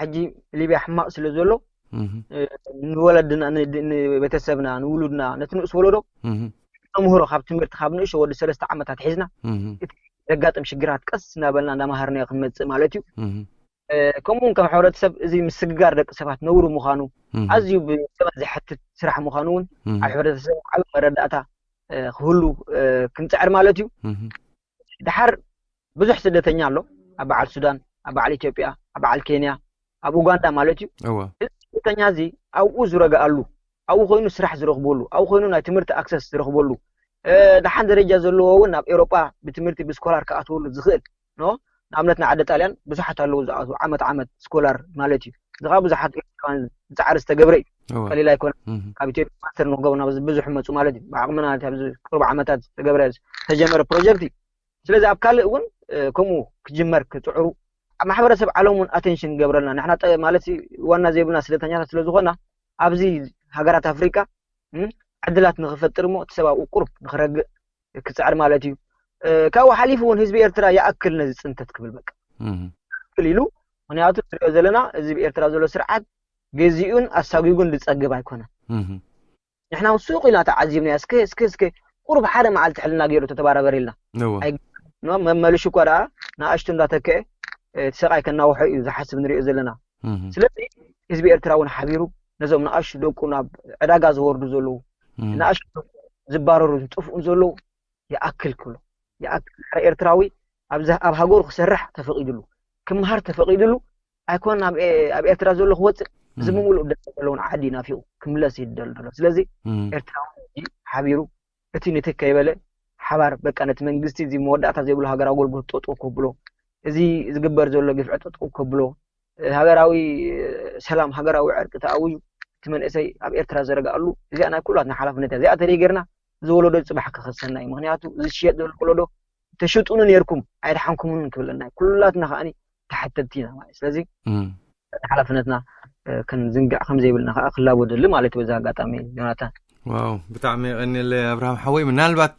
ሕጂ ሊብያ ሕማቕ ስለ ዘሎ ንወለድና ንቤተሰብና ንውሉድና ነቲ ንእስ ወለዶ ተምህሮ ካብ ትምህርቲ ካብ ንእሾ ወዲ ሰለስተ ዓመታት ሒዝና ዘጋጥም ሽግራት ቀስ እናበልና እንዳመሃርናዮ ክንመፅእ ማለት እዩ። ከምኡ እውን ከም ሕብረተሰብ እዚ ምስግጋር ደቂ ሰባት ነውሪ ምዃኑ ኣዝዩ ብሰባት ዘሐትት ስራሕ ምዃኑ እውን ኣብ ሕብረተሰብ ዓብ መረዳእታ ክህሉ ክንፅዕር ማለት እዩ። ድሓር ብዙሕ ስደተኛ ኣሎ ኣብ በዓል ሱዳን፣ ኣብ በዓል ኢትዮጵያ፣ ኣብ በዓል ኬንያ፣ ኣብ ኡጋንዳ ማለት እዩ። እወ እዚ ስደተኛ እዚ ኣብኡ ዝረግኣሉ፣ ኣብኡ ኮይኑ ስራሕ ዝረኽበሉ፣ ኣብኡ ኮይኑ ናይ ትምህርቲ ኣክሰስ ዝረኽበሉ፣ ደሓን ደረጃ ዘለዎ እውን ናብ ኤውሮጳ ብትምህርቲ ብስኮላር ክኣትወሉ ዝኽእል ኖ ንኣብነት ንዓዲ ጣልያን ብዙሓት ኣለዉ ዝኣትዉ ዓመት ዓመት ስኮላር ማለት እዩ። እዚ ከዓ ብዙሓት ኤርትራውያን ፃዕሪ ዝተገብረ እዩ። እወ ቀሊል ኣይኮነ። እህ ካብ ኢትዮጵያ ማስተር ንክገብሩ ናብ ብዙሕ መፁ ማለት እዩ። ብዓቕምና እቲ ኣብዚ ቅርብ ዓመታት ዝተገብረ ዝተጀመረ ፕሮጀክት እዩ። ስለዚ ኣብ ካልእ እውን ከምኡ ክጅመር ክፅዕሩ ኣብ ማሕበረሰብ ዓለም እውን ኣቴንሽን ክገብረልና ንሕና ማለት ዋና ዘይብልና ስደተኛታት ስለዝኮና ኣብዚ ሃገራት ኣፍሪካ ዕድላት ንክፈጥር እሞ እቲ ሰብ ኣብኡ ቁሩብ ንክረግእ ክፅዕር ማለት እዩ። ካብኡ ሓሊፉ እውን ህዝቢ ኤርትራ ይኣክል ነዚ ፅንተት ክብል በቃ እህ ክል ኢሉ ምክንያቱ ንሪኦ ዘለና እዚ ብኤርትራ ዘሎ ስርዓት ገዚኡን ኣሳጒጉን ዝፀግብ ኣይኮነን። እህ ንሕና እውን ሱቕ ኢና ተዓዚብናዮ። እስከ እስከ እስከ ቁሩብ ሓደ መዓልቲ ሕልና ገይሩ ተተባራበር ኢልና እወ ኖ መመልሹ እኳ ደኣ ንኣሽቱ እንዳተከአ እቲ ሰብኣይ ከናውሖ እዩ ዝሓስብ ንሪኦ ዘለና። እህ ስለዚ ህዝቢ ኤርትራ እውን ሓቢሩ ነዞም ንኣሽቱ ደቁ ናብ ዕዳጋ ዝወርዱ ዘለዉ ንኣሽቱ ዝባረሩ ዝጠፍኡን ዘለዉ ይኣክል ክብሎ ይኣክል። ሓደ ኤርትራዊ ኣብዚ ኣብ ሃገሩ ክሰርሕ ተፈቒድሉ ክምሃር ተፈቒድሉ ኣይኮን ኣብ ኤ- ኣብ ኤርትራ ዘሎ ክወፅእ እዚ ብምሉእ ደቂ ዘለውን ዓዲ ናፊቑ ክምለስ ይደል ዘሎ። ስለዚ ኤርትራዊ ሕጂ ሓቢሩ እቲ ንትክ ከይበለ ሓባር በቃ ነቲ መንግስቲ እዚ መወዳእታ ዘይብሉ ሃገራዊ ኣገልግሎት ጠጠው ከብሎ፣ እዚ ዝግበር ዘሎ ግፍዒ ጠጠው ከብሎ፣ ሃገራዊ ሰላም ሃገራዊ ዕርቂ ተኣውዩ እቲ መንእሰይ ኣብ ኤርትራ ዘረግኣሉ እዚኣ ናይ ኩላትና ሓላፍነት እያ። እዚኣ ተደይ ጌርና እዚ ወለዶ ፅባሕ ክኸሰና እዩ። ምክንያቱ እዚ ዝሽየጥ ዘሎ ወለዶ ተሽጡኒ ነርኩም ኣይደሓንኩምን ክብለና እዩ። ኩላትና ከዓኒ ተሓተትቲ ኢና ማለት እዩ። ስለዚ ሓላፍነትና ክንዝንግዕ ከም ዘይብልና ከዓ ክላቦ ደሊ ማለት እዩ። በዚ ኣጋጣሚ ዮናታን ዋው ብጣዕሚ የቐንየለይ ኣብርሃም ሓወይ። ምናልባት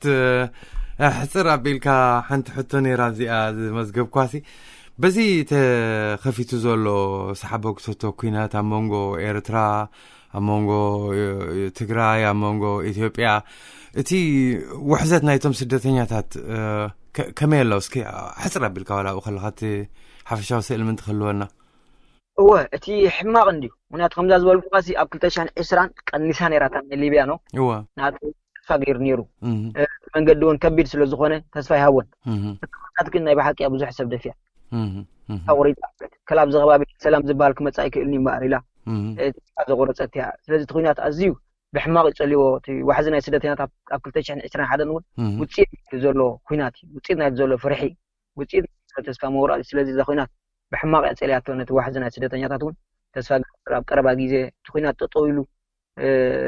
ሕፅር ኣቢልካ ሓንቲ ሕቶ ነይራ እዚኣ ዝመዝገብኳሲ በዚ ተኸፊቱ ዘሎ ሰሓቦ ክሰቶ ኩናት ኣብ መንጎ ኤርትራ ኣብ መንጎ ትግራይ ኣብ መንጎ ኢትዮጵያ እቲ ውሕዘት ናይቶም ስደተኛታት ከመይ ኣሎ? እስኪ ሕፅር ኣቢልካ ዋላ ኣብኡ ከለካ እቲ ሓፈሻዊ ስእሊ ምን ትክልወና? እወ እቲ ሕማቕ እንድዩ። ምክንያቱ ከምዛ ዝበልኩካ ሲ ኣብ ክልተ ሽሕን ዕስራን ቀኒሳ ነይራ እታ ናይ ሊብያ ነው እወ ናቱ ተስፋ ገይሩ ነይሩ። መንገዲ እውን ከቢድ ስለ ዝኾነ ተስፋ ይሃቦን። ናት ግን ናይ ብሓቂ ብዙሕ ሰብ ደፊያ ተቆሪጣ ከላብ ዘኸባቢ ሰላም ዝበሃል ክመፅእ ኣይክእልን እዩ እምበኣር ኢላ ተስፋ ዘቆረፀት እያ። ስለዚ እቲ ኩናት ኣዝዩ ብሕማቕ ይፀልዎ። እቲ ዋሕዚ ናይ ስደተኛታት ኣብ ክልተ ሽሕን ዕስራን ሓደን እውን ውፅኢት ዘሎ ኩናት እዩ። ውፅኢት ናይ ዘሎ ፍርሒ ውፅኢት ተስፋ መቁረፂ። ስለዚ እዛ ኩናት ብሕማቕ እያ ፀልያቶ ነቲ ዋሕዚ ናይ ስደተኛታት እውን ተስፋ ገይሩ ኣብ ቀረባ ግዜ እቲ ኩናት ጠጠው ኢሉ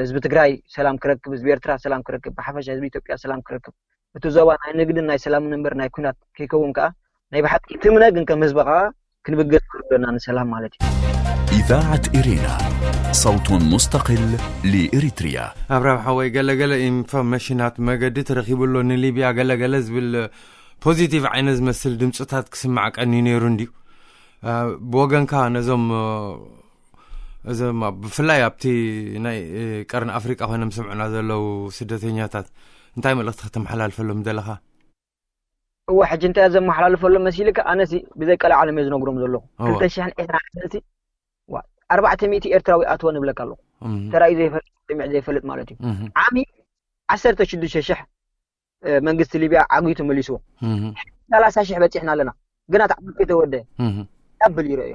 ህዝቢ ትግራይ ሰላም ክረክብ፣ ህዝቢ ኤርትራ ሰላም ክረክብ፣ ብሓፈሻ ህዝቢ ኢትዮጵያ ሰላም ክረክብ፣ እቲ ዞባ ናይ ንግድን ናይ ሰላምን እምበር ናይ ኩናት ከይከውን ከዓ ናይ ብሓቂ ትምነ ግን ከም ህዝቢ ከዓ ክንብገስ ክህሉ ኣለና ንሰላም ማለት እዩ። إذاعة إرينا، صوت مستقل لإريتريا. ኣብርሃም ሓወይ ገለገለ ኢንፎርሜሽናት መገዲ ተረኪቡ ኣሎ ንሊብያ ገለገለ ዝብል ፖዚቲቭ ዓይነት ዝመስል ድምፅታት ክስማዕ ቀኒ ነይሩ እንድዩ። ብወገንካ ነዞም እዞም ብፍላይ ኣብቲ ናይ ቀርኒ ኣፍሪቃ ኮይኖም ዝሰምዑና ዘለዉ ስደተኛታት እንታይ መልእኽቲ ከተመሓላልፈሎም ደለኻ? እወ ሕጂ እንታይ ዘመሓላልፈሎም መሲልካ ኣነሲ ብዘይ ቀልዓለም እየ ዝነግሮም ዘለኹ። ክልተ ሽሕን ዕስራን ዓመትሲ ኣርባዕተ ሚእቲ ኤርትራዊ ኣትወ ንብለካ ኣለኹ። ተራእዩ ዘይፈልጥ፣ ሰሚዕ ዘይፈልጥ ማለት እዩ። ዓሚ ዓሰርተ ሽዱሽተ ሽሕ መንግስቲ ሊብያ ዓግዩ ተመሊስዎ። ሰላሳ ሽሕ በፂሕና ኣለና። ግና እቲ ዓመት ከይተወደ ዳብል ይረእዮ።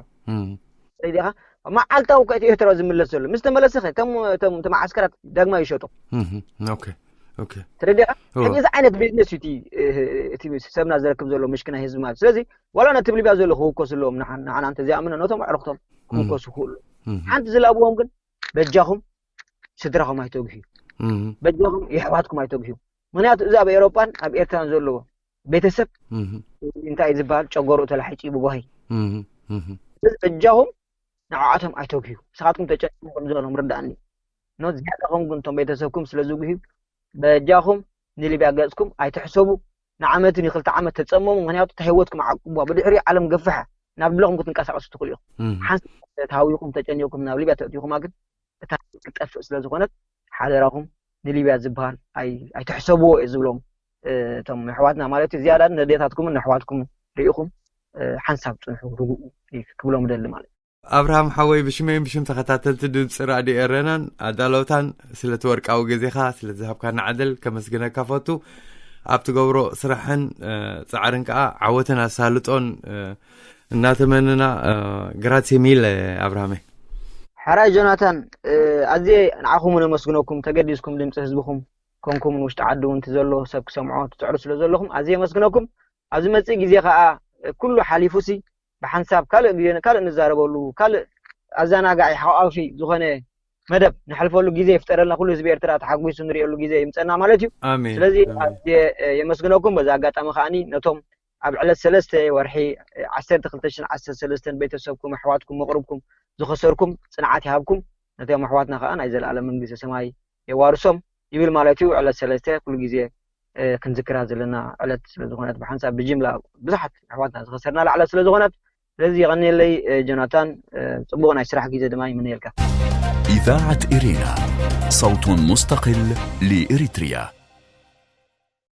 ዲኻ መዓልታዊ ከእቲ ኤርትራዊ ዝምለስ ዘሎ ምስ ተመለሰ ኸ እቶም መዓስከራት ዳግማ ይሸጡ። ተረዲኻ? ሕጂ እዚ ዓይነት ቢዝነስ እዩ እቲ ሰብና ዝረክብ ዘሎ ምሽክና ህዝቢ ማለት። ስለዚ ዋላ ነቲ ሊብያ ዘሎ ክውከሱ ኣለዎም። ንዓና እንተ ዘይኣምነ ነቶም ኣዕርክቶም ክውከሱ ይኽእሉ። ሓንቲ ዝላብዎም ግን በጃኹም ስድራኹም ኣይተግህዩ። በጃኹም የሕዋትኩም ኣይተግህዩ። ምክንያቱ እዚ ኣብ ኤሮጳን ኣብ ኤርትራን ዘለዎ ቤተሰብ እንታይ ዝበሃል ጨጎርኡ ተላሒጹ ብጓሂ። በጃኹም ንዓኣቶም ኣይተግህዩ። ንስኻትኩም ተጨኒኹም ከም ዘለኹም ርዳእኒ። ኖ ዝያዳኹም ግን እቶም ቤተሰብኩም ስለ ዝጉህዩ በጃኹም ንሊብያ ገጽኩም ኣይትሕሰቡ። ንዓመትን ንክልተ ዓመት ተጸመሙ። ምክንያቱ እታ ህይወትኩም ዓቅቡዋ። ብድሕሪ ዓለም ገፍሐ ናብ ድለኹም ክትንቀሳቀሱ ትኽእሉ ኢኹም። ሓንሳብ ተሃዊኹም ተጨኒቕኩም ናብ ሊብያ ተእትኹማ ግን እታ ክትጠፍእ ስለ ዝኾነት ሓደራኹም ንሊብያ ዝበሃል ኣይትሕሰብዎ እየ ዝብሎም። እቶም ኣሕዋትና ማለት እዩ። ዝያዳ ነዴታትኩምን ኣሕዋትኩምን ርኢኹም ሓንሳብ ፅንሑ ርግኡ ክብሎም ደሊ ማለት እዩ። ኣብርሃም ሓወይ ብሽመይን ብሽም ተኸታተልቲ ድምፂ ራድዮ ኤረናን ኣዳለውታን ስለቲ ወርቃዊ ግዜኻ ስለዝሃብካና ዕድል ከመስግነካ ፈቱ። ኣብ ትገብሮ ስራሕን ፃዕርን ከዓ ዓወትን ኣሳልጦን እናተመንና። ግራሲ ሚለ ኣብርሃመይ። ሕራይ ጆናታን፣ ኣዝየ ንዓኹም እውን ኣመስግነኩም። ተገዲስኩም ድምፂ ህዝብኹም ኮንኩም ውሽጢ ዓዲ እውን ዘሎ ሰብ ክሰምዖ ትፅዕሩ ስለ ዘለኹም ኣዝየ ኣመስግነኩም። ኣብዚ መፅእ ግዜ ከዓ ኩሉ ሓሊፉሲ ብሓንሳብ ካልእ ግዜ ካልእ ንዛረበሉ ካልእ ኣዘናጋዒ ሓቋፊ ዝኾነ መደብ ንሕልፈሉ ግዜ ይፍጠረልና። ኩሉ ህዝቢ ኤርትራ ተሓጒሱ ንሪኤሉ ግዜ ይምፀና ማለት እዩ። ስለዚ ኣዝየ የመስግነኩም። በዚ ኣጋጣሚ ከዓኒ ነቶም ኣብ ዕለት ሰለስተ ወርሒ ዓሰርተ ክልተ ሽሕን ዓሰርተ ሰለስተን ቤተሰብኩም ኣሕዋትኩም መቕርብኩም ዝኸሰርኩም ፅንዓት ይሃብኩም። ነቶም ኣሕዋትና ከዓ ናይ ዘለኣለም መንግስተ ሰማይ የዋርሶም ይብል ማለት እዩ። ዕለት ሰለስተ ኩሉ ግዜ ክንዝክራ ዘለና ዕለት ስለዝኾነት ብሓንሳብ ብጅምላ ብዙሓት ኣሕዋትና ዝኸሰርናላ ዕለት ስለዝኾነት ስለዚ የቐንየለይ ጆናታን። ፅቡቕ ናይ ስራሕ ግዜ ድማ ይምነየልካ። إذاعة إرينا، صوت مستقل لإريتريا.